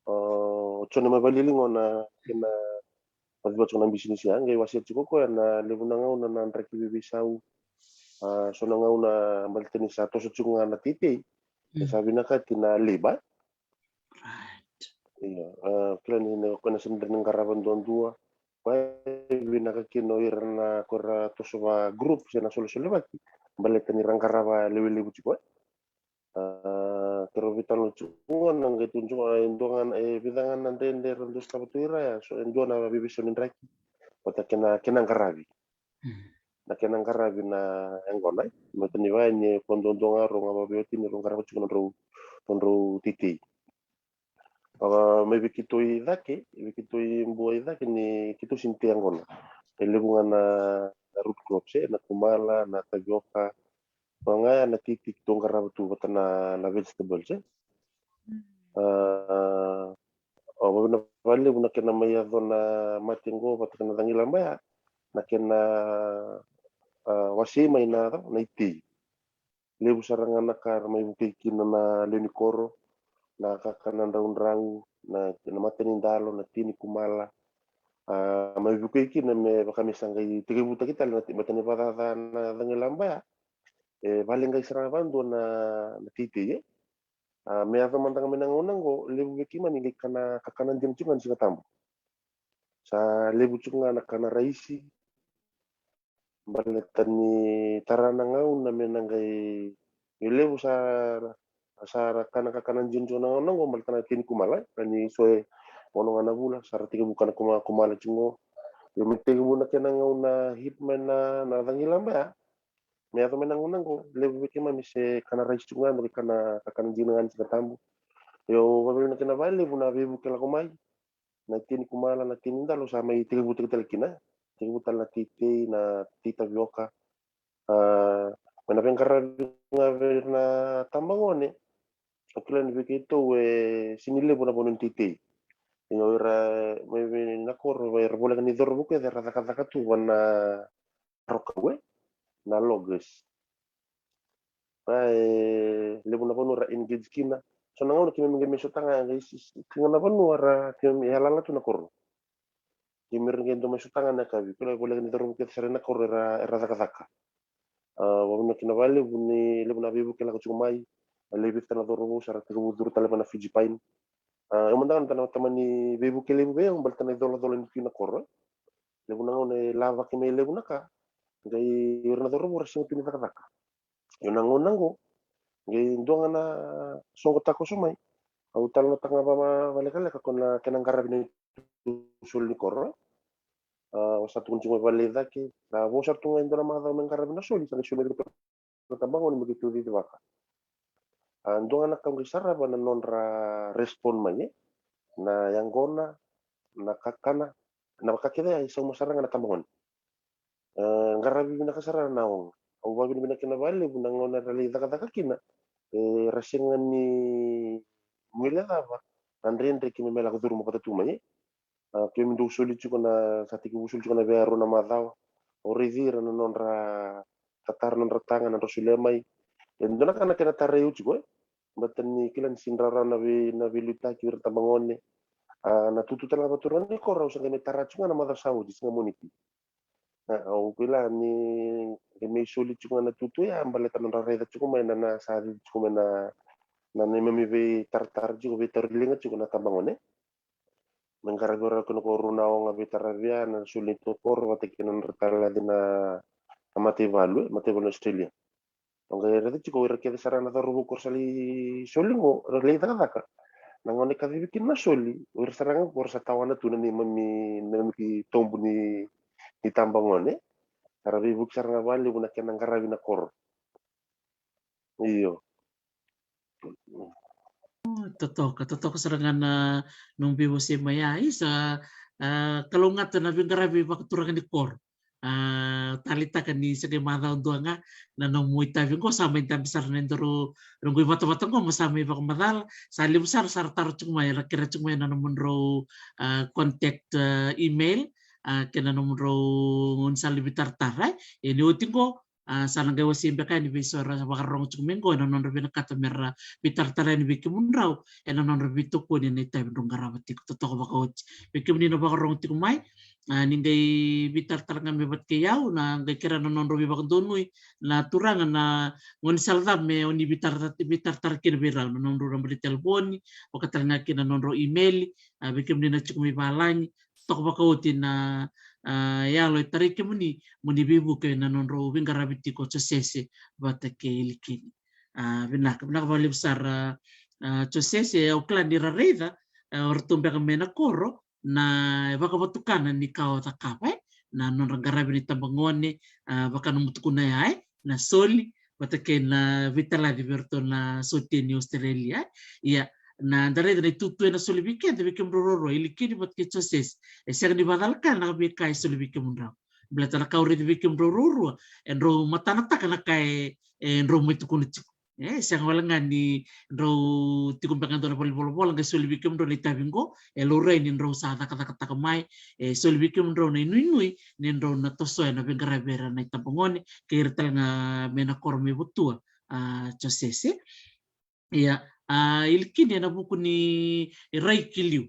O Jone mai Valili gona kena vaciva tiko na bisinisi ya, qai wasea tiko koya na levu na gauna na draki veiveisau. A, so na gauna baleta ni sa toso tiko ga na teitei, e sa vinakati na labour. Ia, a, kila ni, ni koya na sega ni qarava duadua. Koya e vinaka kina o ira na ko ira toso va group se na solesolevaki, baleta ni ra qarava lewe levu tiko. A, keirau veitalanoa tiko gona, qai tu tiko, e dua ga na, e vica ga na dredre era dau sotava tu o ira ya, so e dua na veiveisau ni draki vata kei na, kei na qaravi. Na kena qaravi na yaqona, e, baleta ni vaya ni ko duadua ga rau ga vaveiwatini rau qarava tiko nodrau, nodrau teitei. A, mai vei keitou i cake, vei keitou i Bua i cake ni keitou sega ni tei yaqona. E levu ga na root crops, e, na kumala, na tavioka, vaka ga ya na titi keitou qarava tu vata na, na vegetables, e. A, o, vavina valevu na kena mai yaco na mate qo vata kei na cagilaba ya, na kena, a, wasei mai na, na itei. Levu sara ga na ka era mai vukei kina na lewe ni koro, na kakana draudrau, na, na mata ni dalo, na tei ni kumala. A, mai vukei kina me vaka me sa qai tekivutaki tale na tei, baleta ni vakacaca na cagilaba ya, e valeqai sara ga vadua na, na teitei, e. A, me yaco mada ga mai na gauna qo, levu vei keimami qai kana, kakana dina tiko ga ni Siga Tabu. Sa levu tiko ga na kana raisi, baleta ni tara na gauna me na qai, e levu sa, sa ra kana kakana dina tiko na gauna qo, baleta na tei ni kumala, e, ni so e ono ga na vula sa ra tekivu kana kuma, kumala tiko qo. Io, me tekivu na kena gauna hit mai na, na cagilaba ya. Me yaco mai na gauna qo, levu vei keimami se kana raisi tiko ga, me kana, kakana dina ga ni Siga Tabu. Io, vavina kena valevu na veivuke lako mai, na tei ni kumala, na tei ni dalo sa mai tekivutaki tale kina. Tekivu tale na teitei, na tei tavioka. A, mai na veiqaravi ga vei ira na tabagone, o kila ni vei keitou e sega ni levu na vanua ni teitei. Ia o ira mai vei na koro, era voleka ni cauravou kece era cakacaka tu va na rokau, e, na loggers. Ra, e levu na vanua ra engage kina. So na gauna keimami qai mai sota ga, qai si, si, tiko na vanua ra keimami yalayala tu na koro. Keimami ra qai dau mai sota ga na yakavi, kila voleka ni cauravou kece sara na koro era, era cakacaka. A, vavina kina valevu ni levu na veivuke lako tiko mai, a, levu vei ira na cauravou sa ra tekivu curu tale va na Fiji Pine. A, au mada ga na tamani veivuke levu vei au, baleta na icolacola ni tu na koro, e. Levu na gauna e lavaki mai levu na ka, qai ira na cauravou ra sega tu ni cakacaka. Io na gauna qo, qai dua ga na soqo takoso mai. Au talanoataka ga vakalekaleka ko na kena qaravi na soli ni koro. A, au sa tukuna tiko mai vale i cake, na vo sara tu ga e dua na macawa me qaravi na soli, sa qai soli mai vei na tabagone me keitou cicivaka. A, dua ga na ka au qai sarava na nodra respond mai, e, na yaqona, na kakana, na vaka kece ya e sauma sara ga na tabagone. E, qaravi vinaka sara na oga. Au vavinavinaka kina valevu na gauna era lai cakacaka kina, e, ra sega ni guilecava na dredre keimami lako curuma vata tu mai, e. A, keimami dau soli tiko na, sa tekivu soli tiko na vei rua na macawa. Au raici ira na nodra tatara, nodra taga, nodra solia mai. E dua na ka na kena tarai au tiko, e. Baleta ni kila ni sega ni rawarawa na vei, na veiliutaki vei ira na tabagone. A, na tutu tale ga vakaturaga ni koro au sa qai mai tara tiko ga na macawa sa oti, siga Moniti. A, au kila ni qai mai soli tiko ga na tutu ya, baleta nodra raica tiko mai na, na sa cici tiko mai na, na neimami veitaratara tiko, veitauri liga tiko na tabagone. Me qaravi rawa kina ko rua na oga veitaravi ya, na soli ni tokoro vata kei na nodra talaci na, na mataivalu, e, mataivalu na Australia. Au qai raica tiko o ira kece sara na cauravou ko ra sa lai soli qo, ra lai cakacaka. Na gauna e kacivi kina na soli, o ira sara ga qo ra sa tawana tu na neimami, neimami tobu ni, ni tabagone. Sa ra veivuke sara ga vakalevu na kena qaravi na koro. Io. Totoka, totoka sara ga na nomu veiwasei mai ya. Isa, a, kalougata na veiqaravi vakaturaga ni koro. A, taleitaka ni se qai macawa dua ga na nomu itavi qo, sa mai dabe sara na nodaru qo ivatavata qo, ma sa mai vakamacala. Sa levu sara, sa ra taro tiko mai, ra kerea tiko mai na nomudrau, a, contact, a, email, a, kei na nomudrau gaunisala ni veitaratara, e. Ia ni oti qo, a, sa na qai wasei beka yani vei so era vakarorogo tiko mai qo ena nodra vinakata me ra veitaratara yani vei kemudrau ena nodra veitokoni ena itavi drau qarava tiko. Totoka vakaoti vei kemuni na vakarorogo tiko mai. A, ni qai veitaratara ga mai vata kei au, na qai kerea na nodrau veivakadonui na turaga na gaunisala cava me oni veitaratara, veitaratara kina vei rau, na nodrau naba ni telefoni, vaka tale ga kina na nodrau email. A, vei kemuni na tiko mai valagi, toka vakaoti na, a, yalo e tarai kemuni mo ni veivuke ena nodrau veiqaravi tiko o Josese vata kei Ilikini. A, vinaka, vinaka vakalevu sara, a, Josese. Au kila ni ra raica, a, o ratou beka mai na koro na vakavatukana ni ka o cakava, e, na nodra qaravi ni tabagone, a, vaka nomu tukuna ya, e, na soli vata kei na veitalaci vei ratou na sotia ni Australia. Ia, na da raica na itutu ena soli vei keda, vei kemudrau ruarua, Ilikini vata kei Josese. E sega ni vakacalaka na veika e soli vei kemudrau. Baleta na ka au raica vei kemudrau ruarua, e drau matanataka na ka e, e drau mai tukuna tiko. E sega wale ga ni drau tiko beka dua na valenivolavola qai soli vei kemudrau na itavi qo, e laurai ni drau sa cakacakataka mai, e soli vei kemudrau na inuinui ni drau na tosoya na veiqaravi era na itabagone kei ira tale ga mai na koro mai Vatua, a, Josese. Ia, a, Ilikini, ena vuku ni rai ki liu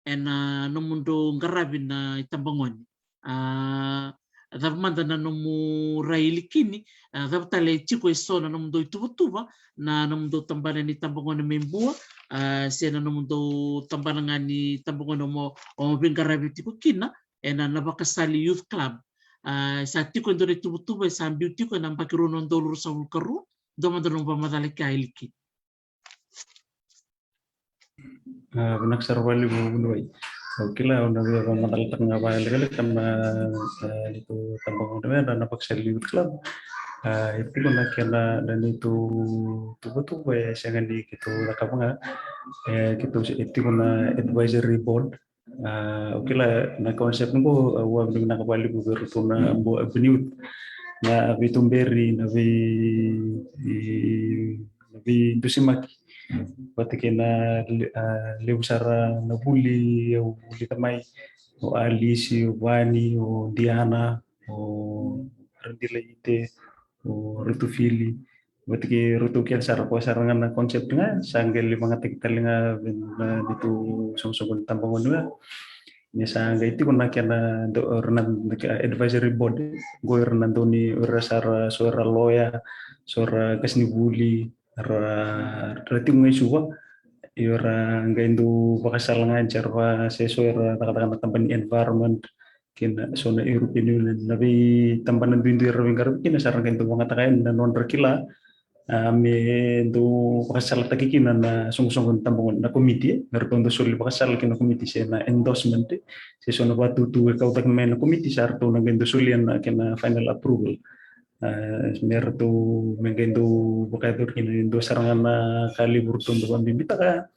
ena nomudrau qaravi na itabagone, a, cava mada na nomu rai, Ilikini? A, cava tale e tiko eso na nomudou ituvatuva, na nomudou tabana ni tabagone mai Bua, a, se na nomudou tabana ga ni tabagone o mo, o veiqaravi tiko kina ena Navakasali Youth Club? A, sa tiko e dua na ituvatuva e sa biu tiko ena yabaki rua na udolu ruasagavulu ka rua? Dua mada na nomu vakamacala kea, Ilikini. A, vinaka sara vakalevu, vuniwai. Au kila au na via vakamacalataka ga vakalekaleka na, a, neitou tabagone mai na Navakasali Youth Club. A, e tiko na kena, na neitou tuvatuva, e sega ni keitou cakava ga. E, keitou se, e tiko na advisory board. A, au kila na concept qo, au a vinavinaka vakalevu vei iratou na Bua Urban Youth na veituberi, na vei, i, na veidusimaki vata kei na le-, a, levu sara na vuli au vulica mai, o Alisi, o Vani, o Diana, o Radilaite, o Ratufili, vata kei ratou kece sara. Koya sara ga na concept ga sa qai lai vagataki tale ga vei na neitou soqosoqo ni tabagone ga. Ni sa qai tiko na kena dau, ira na advisory board qo, ira na dau ni, ira sara, so era lawyer, so era qasenivuli, ra, ra tiko ga i Suva. Io, ra qai dau vakasala ga yani sara va, se so era cakacaka na tabana ni environment kei na so na European Union, na veitabana duidui era veiqaravi kina, sa ra qai dau vagataka yani na nodra kila, a, me dau vakasalataki kina na soqosoqo ni tabagone, na komiti, e, me ratou dau soli vakasala ki na komiti, se na endorsement, e, se so na vatutu e kautaki mai na komiti, sa ratou na qai dau solia na kena final approval. A, me ratou, me qai dau vakayacori kina e dua sara ga na ka levu ratou dau vakabibitaka,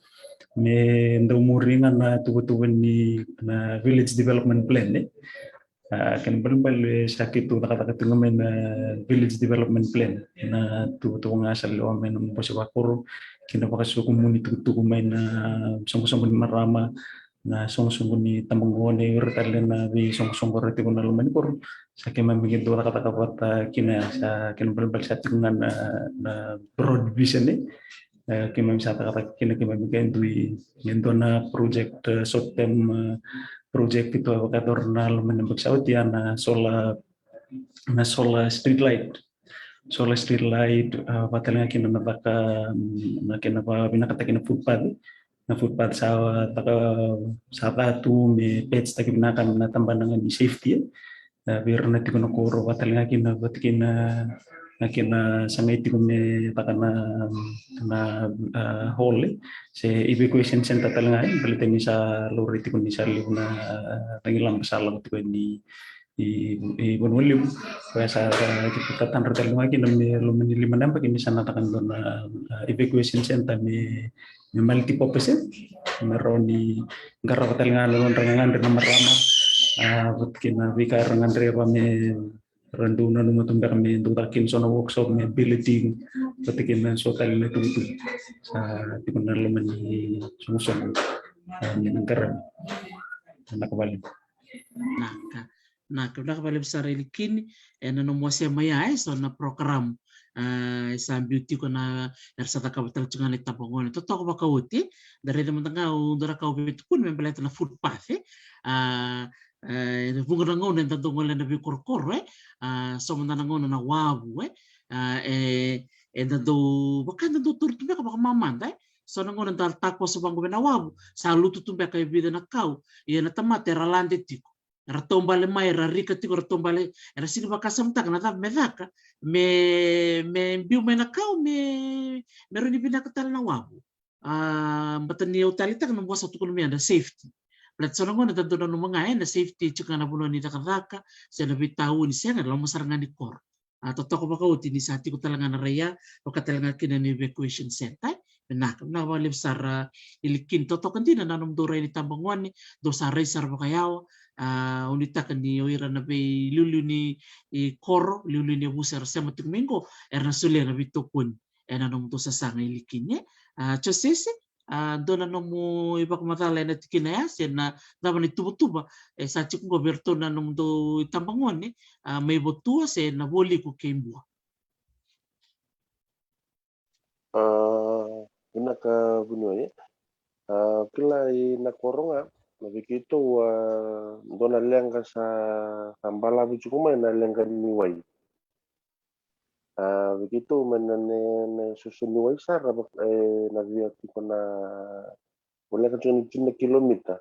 me dau muri ga na tuvatuva ni, na village development plan, e. A, kena ibalebale sa keitou cakacaka tiko ga mai na village development plan, na tuvatuva ga sa lewa mai na bose vakoro kei na vakasokumuni tukutuku mai na soqosoqo ni marama, na soqosoqo ni tabagone, ira tale na veisoqosoqo era tiko na loma ni koro. Sa keimami qai dau cakacaka vata kina, sa kena ibalebale sa tiko ga na, na broad vision, e. E, keimami sa cakacaka kina, keimami qai dui, qai dua na project, e, short term, e, project keitou a vakayacora na loma ni yabaki sa oti, a, na solar, na solar street light. Solar street light, a, vata tale ga kina na caka, mm, na kena vakavinakataki na footpath. Na footpath sa caka, sa ca tu me patch taki vinaka na tabana ga ni safety, e. A, vei ira na tiko na koro, vata tale ga kina, vata kei na, na kena sagai tiko me taka na, na, ah, hall, eh, se evacuation center tale ga, eh, baleta ni sa laurai tiko ni sa levu na, ah, tagilaba sa lako tiko ni i, i Vanua Levu. Koya sa, ah, tiko tatadra tale ga kina me loma ni lima na yabaki ni sa na taka dua na, ah, evacuation center me, me multi-purpose, me rawa ni qarava tale ga na nodra gagadre na marama, ah, vata kei na veika era gadreva me ra dau nanuma tu beka me dau caka kina so na workshop me building, vata kei na so tale na itukutuku sa tiko na loma ni soqosoqo, ah, me na qaravi. Vinaka vakalevu. Vinaka, vinaka, vinaka vakalevu sara Ilikini, ena nomu wasea mai ya, e so na program, ah, e sa biu tiko na, era sa cakava tale tiko ga na itabagone. Totoka vakaoti, da raica mada ga au dua na ka au via tukuna me baleta na footpath, eh. Ah, eh, e vuqa na gauna eda dau gole ena veikorokoro, eh. Ah, so mada na gauna na wavu, eh. Ah, e, eda dau, vaka eda dau tauri tu beka vakamamada, eh. So na gauna da takoso vaqo vei na wavu, sa lutu tu beka e vica na kau, ia na tamata era lade tiko. Era taubale mai, era rika tiko, era taubale, era sega ni vakasamataka na cava me caka, me, me biu mai na kau, me, me rawa ni vinaka tale na wavu. Ah, baleta ni au taleitaka na vosa tukuna mai ya na safety. Baleta so na gauna da dau nanuma ga, eh, na safety tiko ga na vanua ni cakacaka, se na veitauni, sega, loma sara ga ni koro. Ah, totoka vakaoti ni sa tiko tale ga na rai ya, vaka tale ga kina na evacuation center, eh. Vinaka, vinaka vakalevu sara Ilikini. Totoka dina na nomudou rai ni tabagone, dou sa rai sara vakayawa. Ah, au nuitaka ni o ira na veiliuliu ni, i koro, liuliu ni yavusa era sema tiko mai qo, era na solia na veitokoni ena nomudou sasaga Ilikini, eh. Ah, Josese, ah, dua na nomu ivakamacala ena tikina ya, se na cava na ituvatuva e sa tiko qo vei iratou na nomudou itabagone, ah, mai Votua se Navualiku kei Bua. Ah, vinaka vuniwai, eh. Ah, kila i Nakoro ga, na vei keitou, ah, dua na leqa sa, sa balavu tiko mai na leqa ni wai. Ah, vei keitou mai na, na, na soso ni wai sara, eh, na via tiko na voleka tiko ni tini na kilomita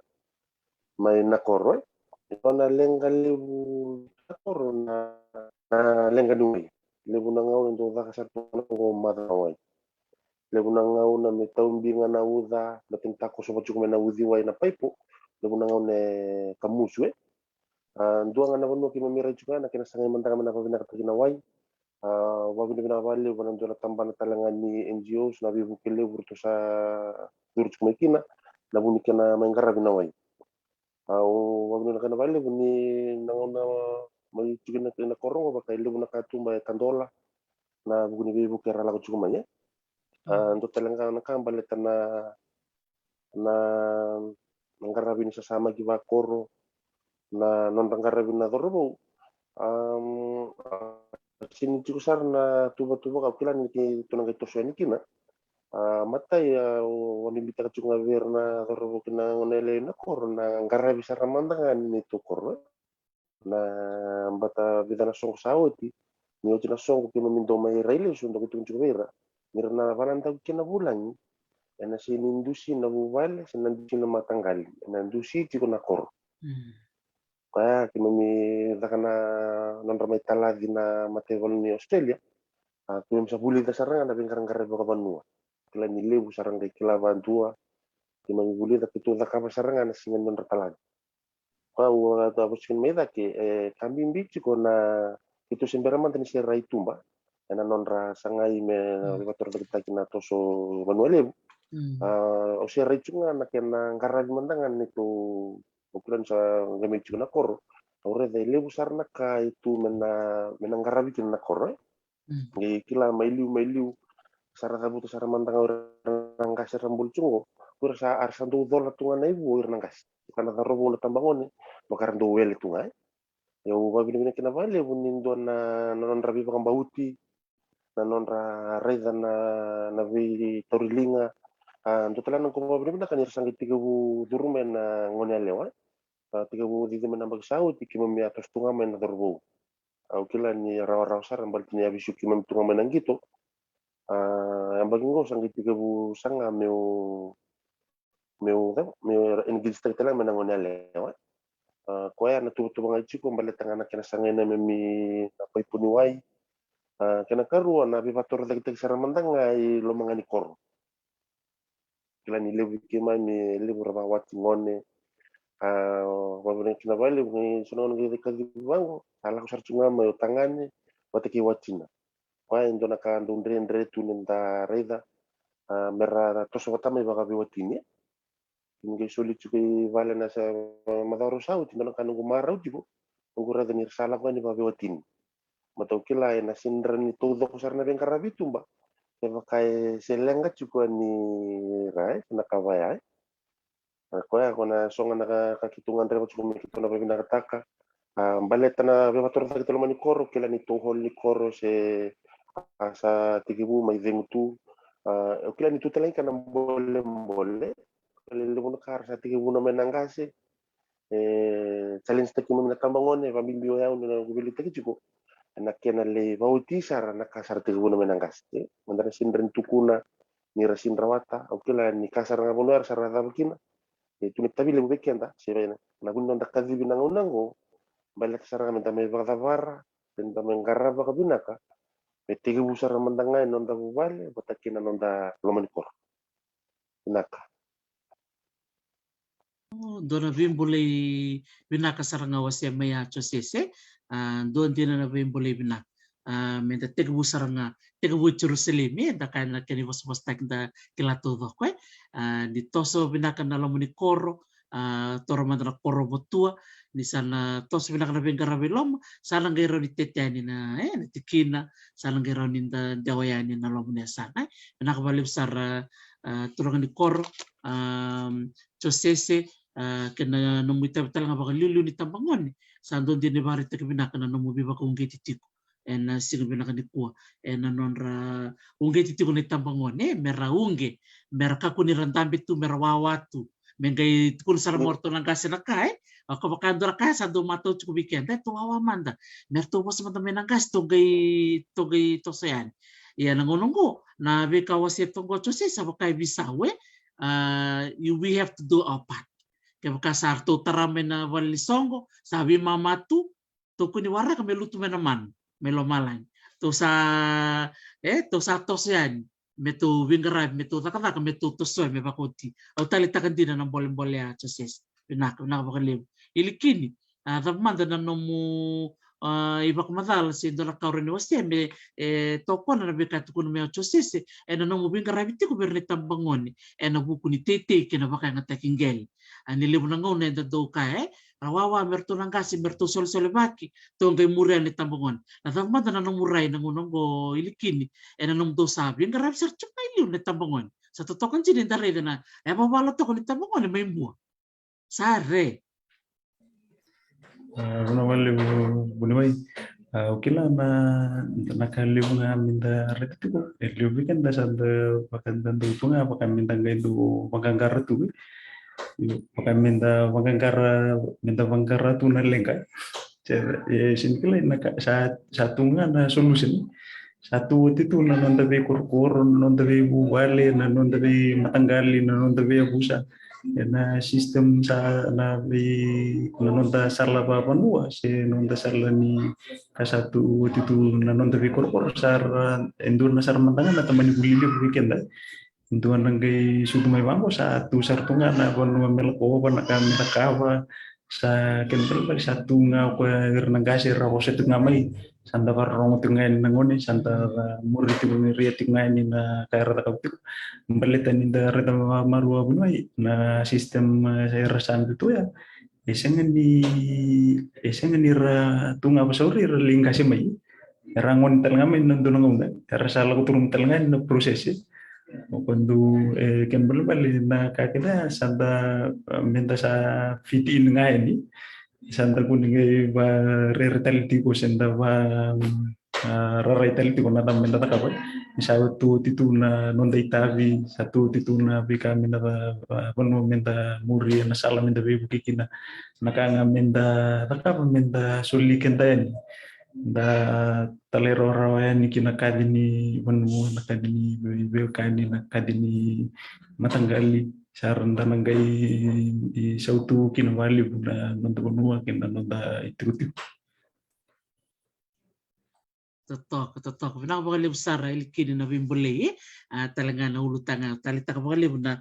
mai Nakoro, eh. Io, na leqa levu Nakoro na, na leqa ni wai. Levu na gauna e dau caka sara tu na qo maca wai. Levu na gauna me taubi ga na uca, me tini takoso vata tiko mai na uciwai na paipo. Levu na gauna e kamusu, eh. Ah, dua ga na vanua keimami rai tiko ga na kena sagai mada ga me na vavinakataki na wai. Ah, vavinavinaka vakalevu vua na dua na tabana tale ga ni N G Os, na veivuke levu ratou sa curu tiko mai kina, na vu ni kena mai qaravi na wai. Ah, au vavinavinaka vakalevu ni na gauna mai tiko na, na koro qo, vaka e levu na katuba e tadola, na vuku ni veivuke era lako tiko mai, eh. Ah, dua tale ga na ka baleta na, na, na qaravi ni sasamaki vakoro, na nodra qaravi na cauravou. Am, ah, sega ni tiko sara na tuvatuva ka au kila ni keitou na qai toso yani kina. Ah, matai, ah, au, au bibitaka tiko ga vei ira na cauravou kei na goneyalewa i Nakoro na qaravi sara mada ga ni neitou koro, eh. Na bata vica na soqo sa oti, ni oti na soqo keimami dau mai rai lesu, dau tukuna tiko vei ira ni ra na vakanadaku kina vulagi, ena sega ni dusi na vuvale, sega ni dusi na mataqali, ena dusi tiko na koro. Mm. Koya keimami caka na nodra mai talaci na mataivalu ni Australia. Ah, keimami sa vulica sara ga na veiqaraqaravi vakavanua. Kila ni levu sara qai kila vadua. Keimami vulica, keitou cakava sara ga na siga ni nodra talaci. Koya au a, a vosa tiko mai cake, e, ka bibi tiko na keitou se bera mada ni se rai tuba ena nodra sagai me, mm, vakatorocaketaki na toso Vanua Levu. Mm. Ah, au se rai tiko ga na kena qaravi mada ga na neitou, au kila ni sa qai mai tiko na koro. Au raica e levu sara na ka e tu me na, me na qaravi kina na koro, eh. Mm. Qai kila mai liu, mai liu, sa ra cavuta sara mada ga o ira na qase era buli tiko qo. O ira sa, era sa dau cola tu ga na ivu o ira na qase. Ka na cauravou, na tabagone, vaka era dau wele tu ga, eh. Au vavinavinaka kina vakalevu ni dua na, na nodra veivakabauti, na nodra raica na, na veitauriliga. Ah, dua tale na noqu vavinavinaka ni ra sa qai tekivu curu mai na goneyalewa, eh. Ah, tekivu cici mai na yabaki sa oti, keimami a toso tu ga mai na cauravou. Au kila ni rawarawa sara baleta ni a vesu keimami tu ga mai na qito. Ah, yabaki qo sa qai tekivu saga meu, meu, meu engage-taki tale ga mai na goneyalewa. Ah, koya na tuvatuva ga e tiko baleta ga na kena sagai na neimami na paipo ni wai. A, kena karua na veivakatorocaketaki sara mada ga i loma ga ni koro. Kila ni levu keimami e levu ra vakawati gone. A, vavinavinaka vakalevu ni so na gone qai kacivi vaqo, sa lako sara tu ga mai o tagane vata kei watina. Koya e dua na ka dau dredre tu ni da raica, a, mera toso vata mai vakaveiwatini. Ni qai soli tiko i vale na sa macawa rua sa oti, dua na ka noqu marau tiko, noqu raica ni ra sa lako yani vakaveiwatini. Matau kila ena sega ni taucoko sara na veiqaravi i tuba kevaka e se leqa tiko yani ra, e, na ka vaya, e. Na koya ko na so ga na ka, ka keitou gadreva tiko me keitou na vavinakataka. A, baleta na veivakatorocaketaki loma ni koro, kila ni tou hall ni koro se, a, sa tekivu mai cegu tu. A, au kila ni tu tale ga na bolebole, e levu na ka ra sa tekivuna mai na qase. E challenge taki mai na tabagone, e vabibi o yau na noqu veiliutaki tiko ena kena lai vakaoti sara na ka sa ra tekivuna mai na qase. E, meda na sega ni tukuna ni ra sega ni rawata, au kila ni ka sara ga vanua era sa ra cava kina. E tu na itavi levu vei keda, se vei na, na vuni noda kacivi na gauna oqo, baleta sara ga meda mai vakacavara, meda mai qarava vakavinaka me tekivu sara mada ga e noda vuvale vata kei na noda loma ni koro. Vinaka. O, dua na veibolei vinaka sara ga wasea mai ya, Josese. A, dua dina na veibolei vinaka. A, meda tekivu sara ga, tekivu i Jerusalemi, e, da kaya na kena ivosavosataki da kila taucoko, e. A, ni toso vinaka na loma ni koro, a, toro mada na koro votua, ni sa na toso vinaka na veiqaravi i loma, sa na qai rawa ni tete yani na, e, na tikina, sa na qai rawa ni da dewa yani na loma ni yasana, e. Vinaka vakalevu sara, a, turaga ni koro, a, Josese, a, kei na nomu itavi tale ga vakaliuliu ni tabagone, sa dua dina ni vakaraitaki vinaka na nomu veivakauqeti tiko ena siga vinaka nikua, ena nodra uqeti tiko na itabagone, e, mera uqe, mera kakua ni ra dabe tu, mera wawa tu, me qai tukuna sara mai o ratou na qase na ka, e. A, ko vaka e dua na ka sa dau matau tiko vei keda, e, tou wawa mada, me ratou vosa mada mai na qase, tou qai, tou qai toso yani. Ia na gauna oqo, na veika wasea toka oqo, Josese, sa vaka e veisau, e. A, you, we have to do our part. Kevaka sa ratou tara mai na vale ni soqo, sa veimama tu, tou kua ni waraka me lutu mai na mana mai lomalagi. Tou sa, e, tou sa toso yani me tou veiqaravi, me tou cakacaka, me tou tosoya me vakaoti. Au taleitaka dina na bolebole ya, Josese. Vinaka, vinaka vakalevu. Ilikini, a, cava mada na nomu, a, ivakamacala se dua na ka o rawa ni wasea me, e, tokona na veika e tukuna mai o Josese ena nomu veiqaravi tiko vei ira na itabagone ena vuku ni teitei kei na vakayagataki qele. A, ni levu na gauna eda dau kaya, e, ra wawa me ratou na qase, me ratou solesolevaki, tou qai muria na itabagone. Na cava mada na nomu rai na gauna oqo, Ilikini, ena nomudou sa veiqaravi sara tu mai liu na itabagone? Sa totoka dina ni da raica na yavavala toka ni itabagone mai mua. Sa re. A, vinaka vakalevu, Vuniwai. A, au kila na, na ka levu ga meda raica tiko, e levu vei keda sa da vaka da dau tu ga vaka meda qai dau vaqaqara tu. Io, vaka meda vaqaqara, meda vaqara tu na leqa. Se, e, sega ni kilai na ka, sa, sa tu ga na solution. Sa tu oti tu na noda veikorokoro, na noda veivuvale, na noda veimataqali, na noda veiyavusa. Ena system sa na vei, na noda sala vavanua, se noda sala ni ka sa tu oti tu na noda veikorokoro, sa ra, e dua na sara mada ga na tamani vuli levu vei keda. Dua na qai sucu mai vaqo, sa tu sara tu ga na vanua me lakova, na ka me cakava, sa kena ibalebale sa tu ga o koya, ira na qase ra vosa tu ga mai, sa da vakarorogo tu ga yani na gone, sa da muri tu ga, ria tu ga yani na ka era cakava tiko. Baleta ni da raica vakamalua, Vuniwai, na system, e, era sa tu ya, e sega ni, e sega ni ra tu ga vasauri, era lai qase mai. Era gone tale ga mai na dua na gauna, era sa lako curuma tale ga yani na process. O koya dau, e, kena ibalebale na ka kece sa da, e, meda sa fit in ga yani. Sa da kua ni qai varere tale tiko, se da va, a, rarai tale tiko na cava meda cakava. Ni sa tu oti tu na noda itavi, sa tu oti tu na veika meda va, va, vanua meda muri, na sala meda veivuke kina, na ka ga meda cakava meda soli keda yani. Da talairawarawa yani ki na kaci ni vanua, na kaci ni vei, veiwekani, na kaci ni mataqali, sa ra da na qai, i, sautu kina vakalevu na noda vanua kei na noda itikotiko. Totoka, totoka. Vinaka vakalevu sara Ilikini na veibolei, e. A, tale ga na ulutaga, taleitaka vakalevu na,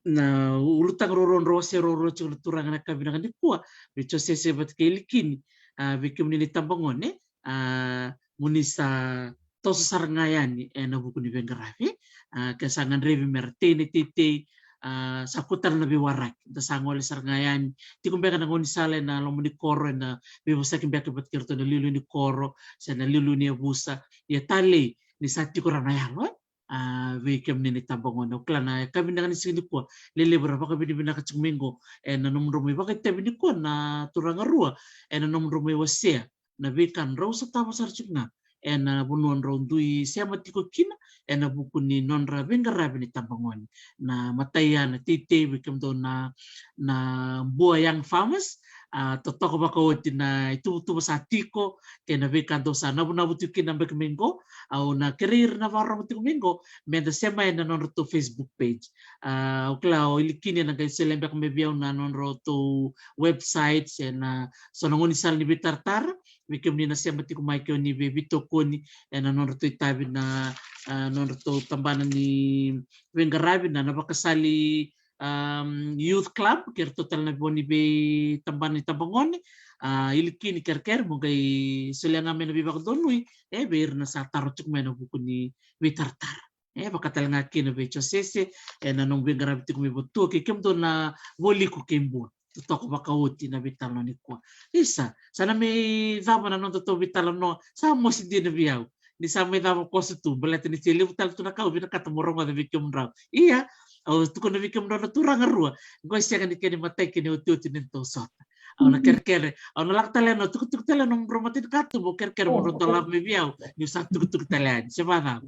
na ulutaga ruarua, drau wasea ruarua tiko na turaga na ka vinaka nikua. Vei Josese vata kei Ilikini, a, vei kemuni na itabagone, a, mo ni sa toso sara ga yani ena vuku ni veiqaravi. A, ke sa gadrevi mera tei na teitei, a, sa kua tale na veiwaraki. Da sa gole sara ga yani. Tiko beka na gaunisala ena loma ni koro, ena veivosaki beka vata kei iratou na liuliu ni koro, se na liuliu ni yavusa. Ia talei, ni sa tiko rawa na yalo, e? A, vei kemuni na itabagone. Au kila na ka vinaka ni siga nikua, lelevu era vakavinavinaka tiko mai qo ena nomudrau mai vakaitavi nikua na turaga rua, ena nomudrau mai wasea na veika drau sotava sara tiko ga ena vanua drau dui sema tiko kina, ena vuku ni nodra veiqaravi na itabagone. Na imatai ya na teitei vei kemudou na, na Bua Young Farmers, a, totoka vakaoti na ituvatuva sa tiko, kei na veika dou sa navunavu tiko kina beka mai qo. Au na kerei ira na vakarorogo tiko mai qo meda sema ena nodratou Facebook page. A, au kila o Ilikini ena qai solia beka mai vei au na nodratou website, se na so na gaunisala ni veitaratara, vei kemuni na sema tiko mai ke o ni via veitokoni ena nodratou itavi na, a, nodratou tabana ni veiqaravi na, na Vakasali, um, Youth Club, kei iratou tale na vo ni veitabana ni tabagone. A, Ilikini, kerekere mo qai solia ga mai na veivakadonui, e, vei ira na sa taro tiko mai ena vuku ni veitaratara. E, vaka tale ga kina vei Josese, ena nomu veiqaravi tiko mai Vatua, kei kemudou na Vualiku kei Bua. Totoka vakaoti na veitalanoa nikua. Isa, sa na mai cava na nodatou veitalanoa, sa mosi dina vei au. Ni sa mai cava koso tu, baleta ni se levu tale tu na ka au vinakata mo rogoca vei kemudrau. Ia, au tukuna vei kemudrau na turaga rua. Qo e sega ni kena imatai, kena iotioti ni nodatou sota. Au na kerekere, au na lako tale yani, au tukutuku tale yani nomudrau matanikatuba, au kerekere mo drau dolava mai vei au, niu sa tukutuku tale yani. Se vacava?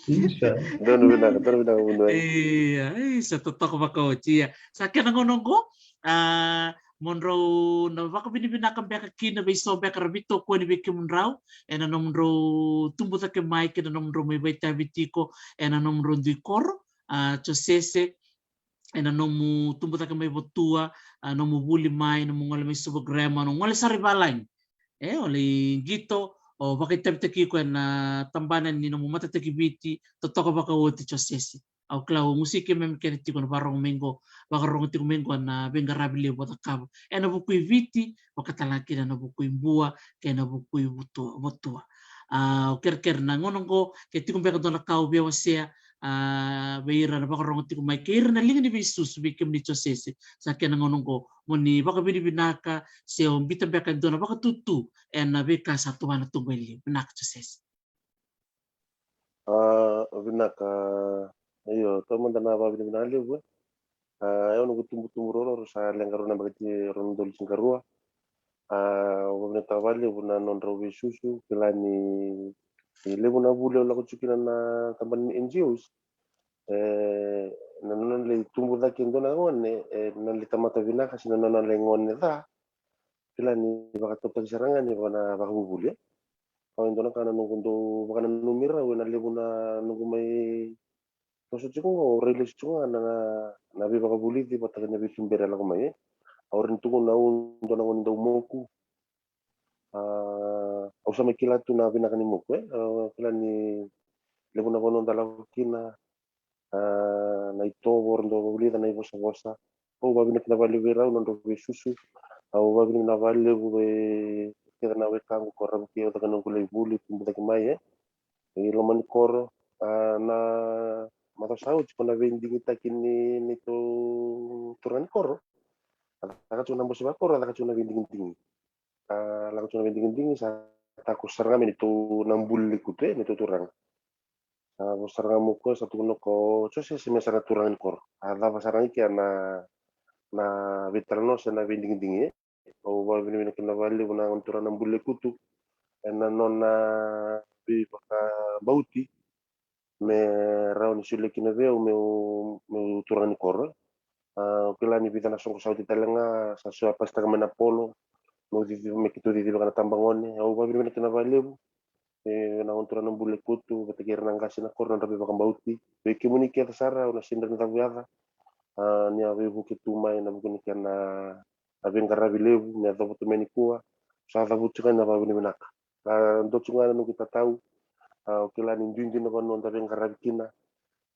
Isa. Donu vinaka, donu vinaka, Vuniwai. Ia, isa, totoka vakaoti, ia. Sa kena gauna oqo, a, mo drau na vakavinavinaka beka kina vei so beka ra veitokoni vei kemudrau, ena nomudrau tubu cake mai, kei na nomudrau mai vakaitavi tiko ena nomudrau dui koro, a, Josese, ena nomu tubu cake mai Vatua, a, nomu vuli mai, nomu gole mai Suva Grammar, nomu gole sara i valagi. E, o lai qito, o vakaitavitaki iko ena tabana ni nomu matataki Viti, totoka vakaoti Josese. Au kila o gusi keimami kece tiko na vakarorogo mai qo, vakarorogo tiko mai qo na veiqaravi levu o cakava. Ena vuku i Viti, vaka tale ga kina na vuku i Bua, kei na vuku i Vatua, Vatua. A, au kerekere na gauna qo, ke tiko beka dua na ka o via wasea, a, vei ira na vakarorogo tiko mai, kei ira na liga ni veisusu, vei kemuni Josese, sa kena gauna oqo, mo ni vakavinavinaka, se o biuta beka e dua na vakatutu ena veika sa tuvana tu qo e liu. Vinaka Josese. A, vinaka. Io, taumada na vakavinavinaka levu, e. A, e au noqu tubutubu rororo, sa leqa rua na yabaki rua na udolu tinikarua. A, au vakavinavinaka vakalevu na nodrau veisusu, kila ni, ni levu na vuli au lako tiko kina na tabana ni N G Os. E, na nona lai tubu cake e dua na gone, e, na nona lai tamata vinaka, se na nona lai gone ca, kila ni vakatautaki sara ga ni vaka na vakavuvuli, e. Au e dua na ka na noqu dau vakananumi rau, ena levu na noqu mai toso tiko qo, au rai lesu tiko ga na, na veivakavulici vata kei na veituberi e lako mai, e. Au rai ni tukuna au dua na gone dau moku. A, au sa mai kila tu na vinaka ni moku, e. A, kila ni levu na vanua da lako kina, a, na itovo, ra dau vulica na ivosavosa. Au vakavinavinaka vakalevu vei rau na nodrau veisusu. Au vakavinavinaka vakalevu vei kece na wekaqu ko ra vukei au cake noqu lai vuli, tubu cake mai, e. E loma ni koro, a, na macawa sa oti ko na veidigitaki ni, neitou turaga ni koro. A caka tiko na bose vakoro, a caka tiko na veidigidigi. A, lako tiko na veidigidigi, sa tako sara ga me neitou na buli lekutu, e, neitou turaga. Sa vosa sara ga mo koya, sa tukuna ko Josese me sa na turaga ni koro. A cava sara ga i kea na, na veitalanoa se na veidigidigi, e. Au vakavinavinaka kina vakalevu na gone turaga na buli lekutu ena nona veivakabauti me rawa ni solia kina vei au meu, meu turaga ni koro. A, au kila ni vica na soqo sa oti tale ga, sa so a pasitaka mai na polo, meu cici, me keitou cicivaka na tabagone. Au vakavinavinaka kina vakalevu, e, na gone turaga na buli lekutu vata kei ira na qase na koro, na nodra veivakabauti. Vei kemuni kece sara, au na sega ni cavuyaca, a, ni a veivuke tu mai ena vuku ni kena, a, veiqaravi levu me yacova tu mai nikua. Sa cavuti ga na vakavinavinaka. A, dua tu ga na noqu itatau, a, o kila ni duidui na vanua da veiqaravi kina,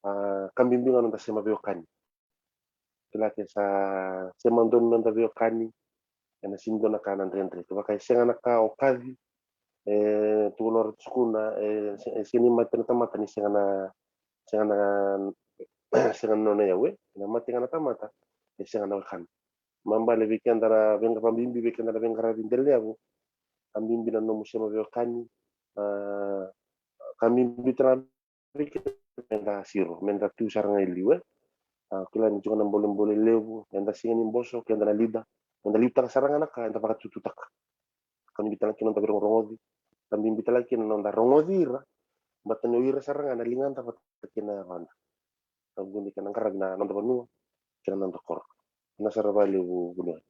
a, ka bibi ga noda sema veiwekani. Kila ke sa sema donu noda veiwekani, ena sega ni dua na ka na dredre. Kevaka e sega na ka o kaci, e, tukuna o Ratu Sukuna, e, se-, e sega ni mate na tamata ni sega na, sega na, sega na nona iyau, e. Ena mate ga na tamata, e sega na wekana. Mai bale vei keda na veiqa-, vakabibi vei keda na veiqaravi dela ni yavu, ka bibi na nomu sema veiwekani, a, ka bibi tale ga vei keda meda siro, meda tu sara ga e liu, e. A, kila ni tiko na bolebole levu, eda sega ni boso, keda na lida, meda liutaka sara ga na ka eda vakatututaka. Ka bibi tale ga kina noda veirogorogoci, ka bibi tale ga kina noda rogoci ira, baleta ni o ira sara ga na ligada vata kei na yavada. Ka vuqa ni kena qaravi na noda vanua kei na noda koro. Vinaka sara vakalevu vuniwai.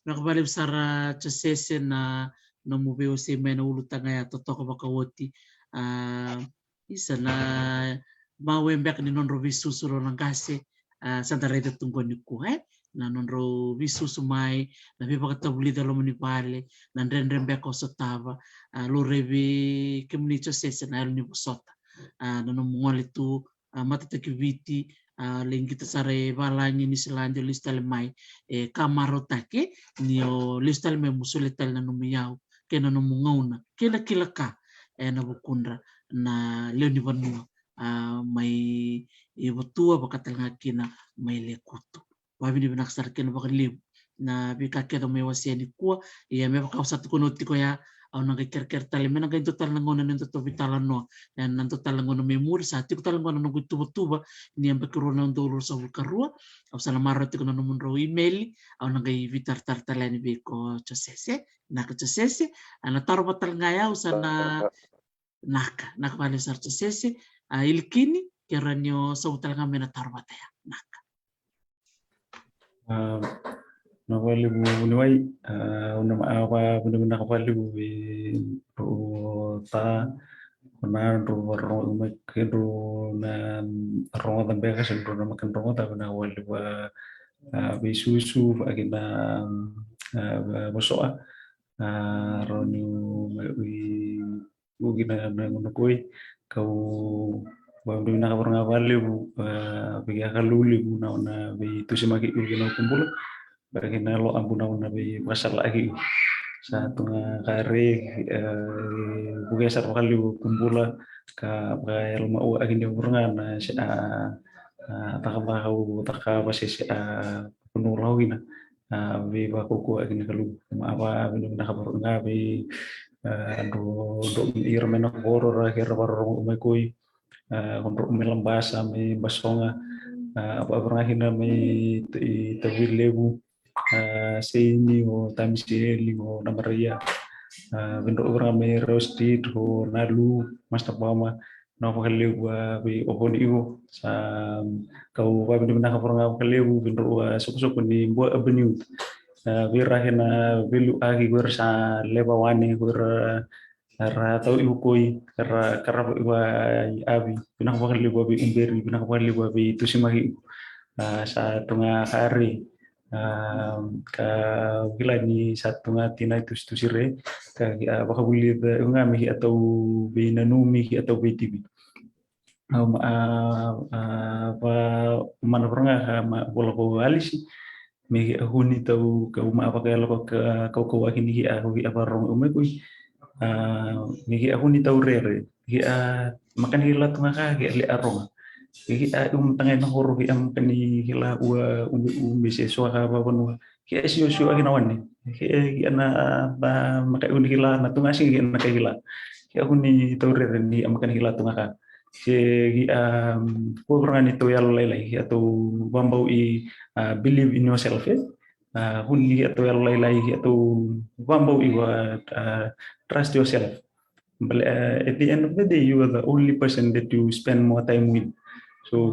Vinaka vakalevu sara Josese na nomu veiwasei mai na ulutaga ya totoka vakaoti. A, isa na mawe beka ni nodrau veisusu rau na qase, a, sa da raica tu qo nikua, e? Na nodrau veisusu mai, na veivakatavulica loma ni vale, na dredre beka o sotava, a, laurai vei kemuni Josese na yalo ni vosota. A, na nomu gole tu, a, matataki Viti, a, lai qita sara e valagi Niusiladi, o lesu tale mai, e, ka marautaki, ni o lesu tale mai mo solia tale na nomu iyau, kei na nomu gauna, kei na kila ka, e, na vukudra, na lewe ni vanua, a, mai Vatua, vaka tale ga kina mai Lekutu. Vakavinavinaka sara kina vakalevu na veika kece o mai wasea nikua. Ia me vaka au sa tukuna oti tiko ya, au na qai kerekere tale me na qai dua tale na gauna ni nodatou veitalanoa. Ena dua tale na gauna mai muri, sa tiko tale qo na noqu ituvatuva ni yabaki rua na udolu ruasagavulu ka rua. Au sa na maroroya tiko na nomudrau imeli, au na qai veitaratara tale yani vei iko Josese. Naka Josese, a, na taro vata tale ga ya, au sa na Naka, naka vakalevu sara Josese, a, Ilikini, ke rawa ni o sauma tale ga mai na taro vata ya. Naka. A, naka vakalevu vuniwai, a, au na, a, vakavinavinaka vakalevu vei rau ta, ko na drau vakarorogo mai, ke drau na rogoca beka se drau na maka rogoca, vinaka vakalevu, a, a, veisusu, vaki na, a, vosoa, a, rawa niu mai ui Vuki na, na gauna qo, kau vakavinavinaka vakalevu, a, vei Kalou levu na, na veitusimaki iko kina o Kubula. Vei kina Yalo Abu na, na veivakasalaaki iko. Sa tu ga kare, e, vuke sara vakalevu o Kubula, ka vakayalomaua aki ni vura ga na se a, a, cakacaka au cakava se, se a, kunu lau kina. A, veivakaukauwa aki ni Kalou. Ma a vakavinavinaka vakaga vei, a, dro, dro ira mai na koro ra, kei ra vakarorogo mai koi. A, ko dro mai Labasa, mai Basoga. A, vakavinavinaka kina mai i Tavuilevu. A, Seini, o Tamiseli, o Namaraia. A, vei dro vakaga mai Rose Street, o Nalu, Master Bama. Na vakalevu, a, vei o Voni iko. Sa kau vakavinavinaka vakaga vakalevu vei drau, a, sokosoko ni Bua Urban Youth. A, vei ira kena veiliutaki, vei ira sa leva wane, vei ira, a, ra tau iko koi, ra karava iko, a, i Avi. Vinaka vakalevu vei Uberi, vinaka vakalevu veitusimaki iko. A, sa tu ga kare. A, ka kila ni sa tu ga tina itusitusi re, ka, a, vakavulica iko ga me ki a tau veinanumi, ki a tau veitivi. A, a, a, va, mana vakaga ka ma, vola ko Alisi, me ki a huni tau, ka uma a vakayalo ka, kaukauwa ki ni ki a, ki a vakarorogo mai koi. A, me ki a huni tau rere, ki a makani kila tu ga ka, ki a le a roga. Ki a umataga ena koro, ki a makani kila ua, umi, umi se soa ka vavanua. Ki a siosio aki na wane. Ki a, ki a na, na, maka uni kila, na tu ga si ki a na kai kila. Ki a huni tau rere ni a makani kila tu ga ka. Se ki a, um, ko vakaga ni tau yalo lailai, ki a tau vabau i, a, believe in yourself, e? A, huni ki a tau yalo lailai, ki a tau vabau i wa, a, trust yourself. But, uh, at the end of the day, you are the only person that you spend more time with. So,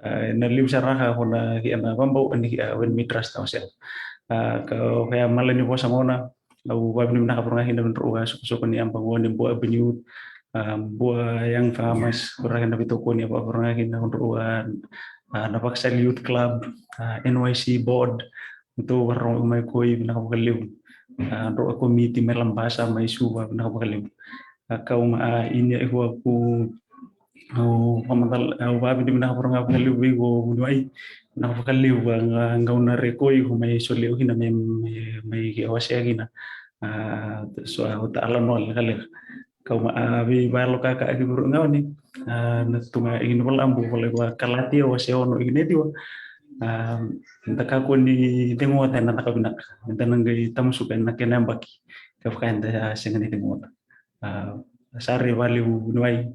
uh, na liu sara ka ko na ki a na vabau ani ki a when we trust ourselves. Uh, ka, ka ya mala ni vosa gona, au vakavinavinaka vakaga kina vei drau a sokosoko ni yabaki qo ni Bua Urban Youth, uh, Bua Young Farmers, vakaga kina veitokoni, au vakavinavinaka kina vei drau a, uh, Navakasali Youth Club, uh, N Y C Board, Tou vakarorogo mai Koi, vinaka vakalevu. A, drau a komiti mai Labasa, mai Suva, vinaka vakalevu. A, kau ma, a, ini a ihua ku, au vakamacala, au vavinavinaka vakarogo vakalevu vei iko vuniwai. Vinaka vakalevu, a, ga, gauna re Koi, ko mai solia kina me, me, me ke wasea kina. A, so, au ta ala noa lekaleka. Kau ma, a, veivakalokaka aki vuru gauni, a, na tuga i na Vola Tabu, Vola Tabu Kalatia, wase ono i na ciwa. A, da kakua ni cegu oti ena caka vinaka. Eda na qai tamusuka ena kena yabaki. Kevaka eda sega ni cegu oti. A, sa rui vakalevu vuniwai.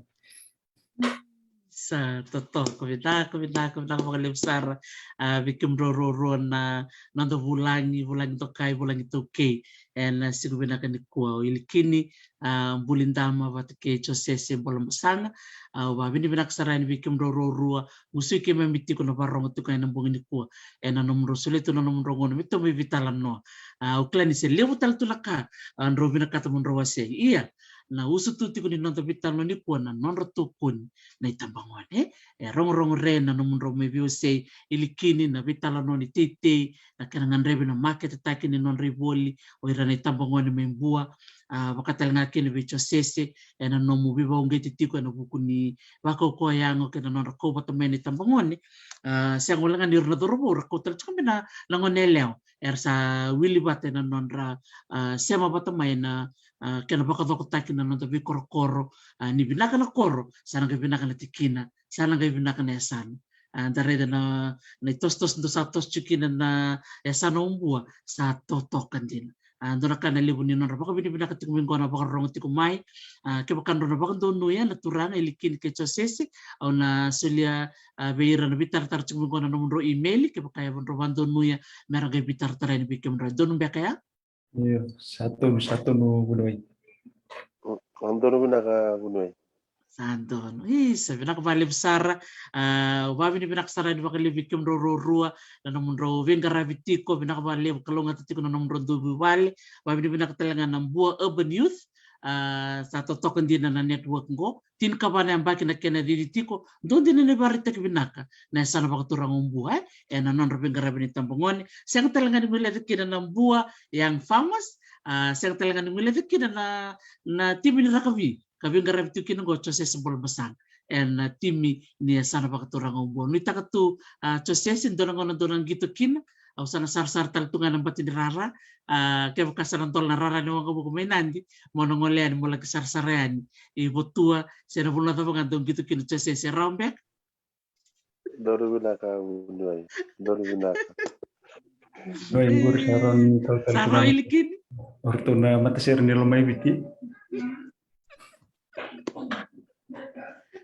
Sa totoka, vinaka, vinaka, vinaka vakalevu sara. A, vei kemudrau ruarua na noda vulagi, vulagi dokai, vulagi taukei. Ena siku vinaka nikua, o Ilikini, a, Bulidama vata kei Josese Bolabasaga. A, au vavinavinaka sara yani vei kemudrau ruarua, gusui keimami tiko na vakarorogo tiko ena bogi nikua. Ena nomudrau solia tu na nomudrau gauna me tou mai veitalanoa. A, au kila ni se levu tale tu na ka, a, drau vinakata mo drau wasea. Ia, na usutu tiko ni noda veitalanoa nikua na nodra tokoni na itabagone. E rogorogo re na nomudrau mai veiwasei, Ilikini, na veitalanoa ni teitei, na kena gadrevi na maketetaki ni nodra ivoli o ira na itabagone mai Bua. A, vaka tale ga kina vei Josese, ena nomu veivakauqeti tiko ena vuku ni vakaukauwa yago kei na nodra kau vata mai na itabagone. A, sega wale ga ni ira na cauravou, ra kau tale tiko mai na, na gone yalewa era sa wili vata ena nodra, a, sema vata mai na, a, kena vakacokotaki na noda veikorokoro. A, ni vinaka na koro, sa na qai vinaka na tikina, sa na qai vinaka na yasana. A, da raica na, na itosotoso dou sa toso tiko kina na yasana o Bua, sa totoka dina. A, dua na ka na levu ni nodra vakavinavinaka tiko mai qo na vakarorogo tiko mai. A, kevaka drau na vakadonuya na turaga Ilikini kei Josese, au na solia, a, vei ira na veitaratara tiko mai qo na nomudrau email, kevaka e drau vakadonuya me ra qai veitaratara yani vei kemudrau. Donu beka ya? Io, sa tonu, sa tonu vuniwai. Mm, sa donu vinaka vuniwai. Sa donu. Isa, vinaka vakalevu sara. A, vavinavinaka sara yani vakalevu vei kemudrau ruarua na nomudrau veiqaravi tiko, vinaka vakalevu, kalougata tiko na nomudrau dau vuvale. Vavinavinaka tale ga na Bua Urban Youth. A, sa totoka dina na network qo. Tinikava na yabaki na kena cici tiko, dua dina na ivakaraitaki vinaka na yasana vakaturaga o Bua, e, ena nodra veiqaravi na itabagone. Sega tale ga ni guileca kina na Bua Young Farmers, a, sega tale ga ni guileca kina na, na timi ni rakavi ka veiqaravi tu kina qo Josese Bolabasaga ena timi ni yasana vakaturaga o Bua. Nuitaka tu, a, Josese, dua na gauna dou na qito kina, au sa na sarasara tale tu ga na bati ni rara. A, kevaka sa na dola na rara ni waqavuka mai Nadi, mo na gole yani mo laki sarasara yani i Votua, se na vanua cava ga dou qito kina, Josese, rawa beka? Donu vinaka vuniwai. Donu vinaka. Donu vinaka. Sa rawa ni kau tale tu ga na Ilikini. O ratou na matasere ni Lomaiviti.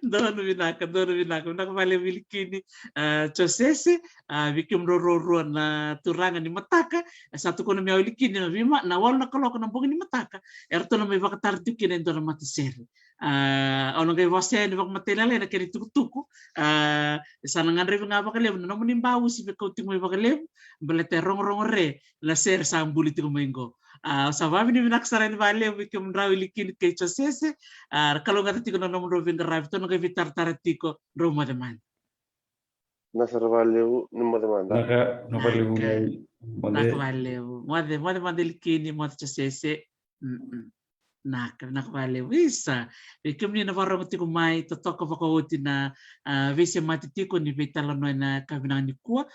Donu vinaka, donu vinaka, vinaka vakalevu Ilikini, a, Josese, a, vei kemudrau ruarua na turaga ni mataka, e sa tukuna mai o Ilikini na veima, na walu na kaloko na bogi ni mataka, eratou na mai vakatara tiko kina e dua na matasere. A, au na qai vosa yani vakamatailalai na kena itukutuku, a, e sa na gadrevi ga vakalevu na nomuni bausi, vei kau tiko mai vakalevu, baleta e rogorogo re na sere sa buli tiko mai qo. A, sa vavinavinaka sara yani vakalevu vei kemudrau Ilikini kei Josese. A, ra kalougata tiko na nomudrau veiqaravi, tou na qai veitaratara tiko, drau moce mada. Na sara vakalevu, ni moce mada. Naka, naka vakalevu. Naka. Mai, moce. Naka vakalevu. Moce, moce mada Ilikini, moce Josese. Mm-mm. Naka, naka vakalevu. Isa, vei kemuni na vakarorogo tiko mai, totoka vakaoti na, a, veisemati tiko ni veitalanoa ena yakavi vinaka nikua.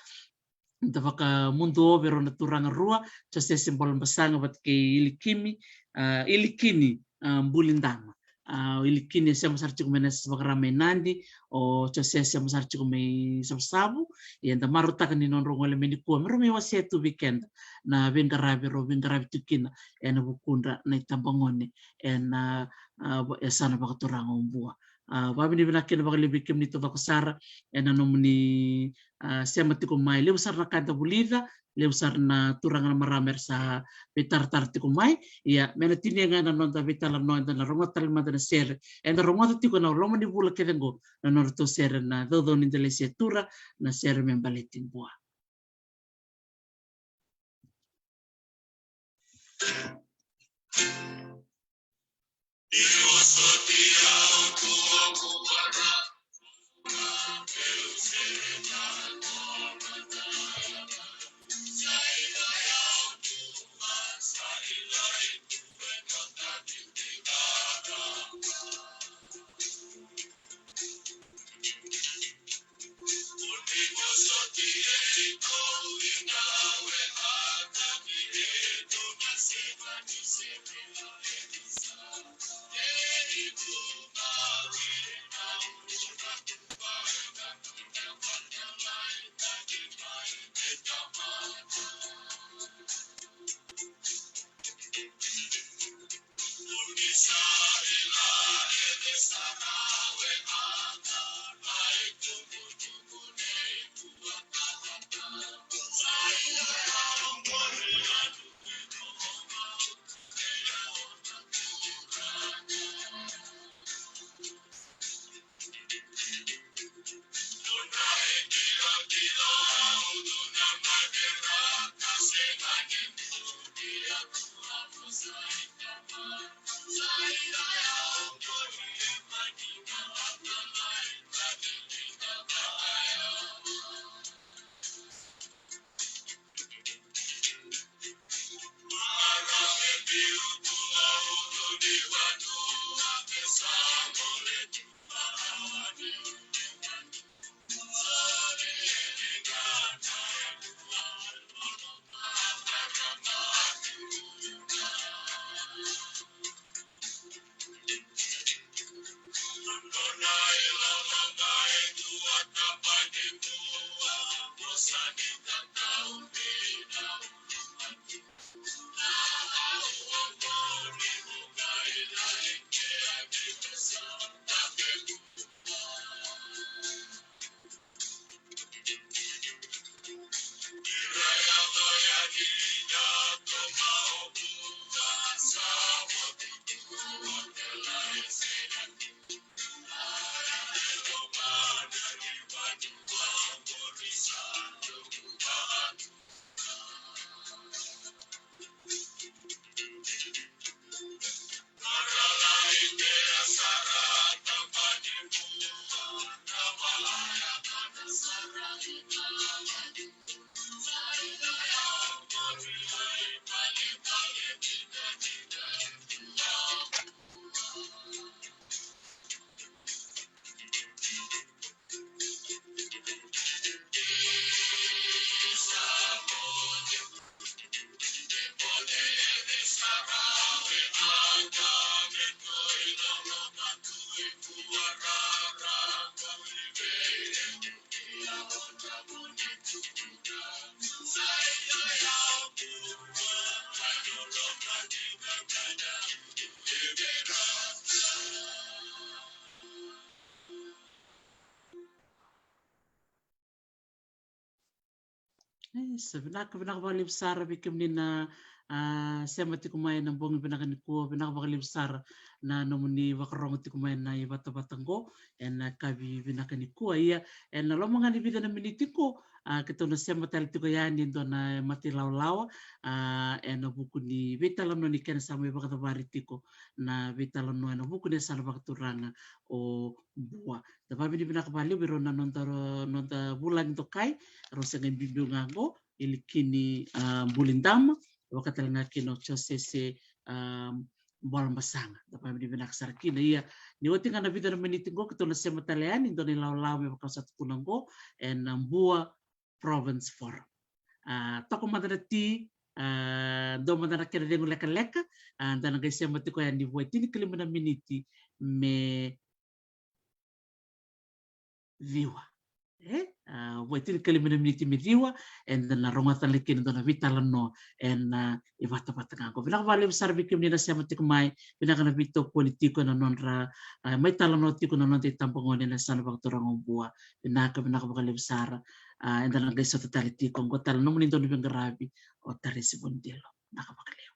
Da vakamudu o vei rau na turaga rua, Josese Bolabasaga vata kei Ilikimi, a, Ilikini, a, Bulidama. A, o Ilikini e sema sara tiko mai na yasa vakarama e Nadi, o Josese e sema sara tiko mai Savusavu. Ia da marautaka ni nodrau gole mai nikua me rau mai wasea tu vei keda na veiqaravi rau veiqaravi tu kina ena vukudra na itabagone ena, a, yasana vakaturaga o Bua. A, vavinavinaka kina vakalevu vei kemuni taucoko sara ena nomuni, a, sema tiko mai. Levu sara na ka eda vulica, levu sara na turaga na marama era sa veitaratara tiko mai. Ia, me na tinia ga na noda veitalanoa, eda na rogoca tale mada na sere eda rogoca tiko ena loma ni vula kece qo, na nodratou sere na Caucau ni Delaisia Tura, na sere me baleti Bua. E, sa vinaka, vinaka vakalevu sara vei kemuni na, a, sema tiko mai ena bogi vinaka nikua. Vinaka vakalevu sara na nomuni vakarogo tiko mai na ivatavata qo ena yakavi vinaka nikua. Ia, ena loma ga ni vica na miniti qo, a, keitou na sema tale tiko yani e dua na matailawalawa, a, ena vuku ni veitalanoa ni kena sa mai vakacavari tiko na veitalanoa ena vuku ni yasana vakaturaga o Bua. Da vakavinavinaka vakalevu vei rau na noda, noda vulagi dokai, rau se qai biubiu ga qo, Ilikini, a, Bulidama, vaka tale ga kina o Josese, a, Bolabasaga. Da vakavinavinaka sara kina. Ia, ni oti ga na vica na miniti qo, keitou na sema tale yani e dua na ilawalawa me vaka au sa tukuna qo, ena Bua Province Forum. A, toka mada na ti, a, dua mada na kena cegu lekaleka, a, da na qai sema tiko yani vua e tinikalima na miniti me ciwa. E, a, vua e tinikalima na miniti me ciwa, eda na rogoca tale kina e dua na veitalanoa ena, a, ivatavata ga qo. Vinaka vakalevu sara vei kemuni na sema tiko mai, vinaka na veitokoni tiko ena nodra, a, mai talanoa tiko na noda itabagone ena yasana vakaturaga o Bua. Vinaka, vinaka vakalevu sara. A, eda na qai sota tale tiko qo, tale na nomuni dauniveiqaravi o Taresi Vonidilo. Vinaka vakalevu.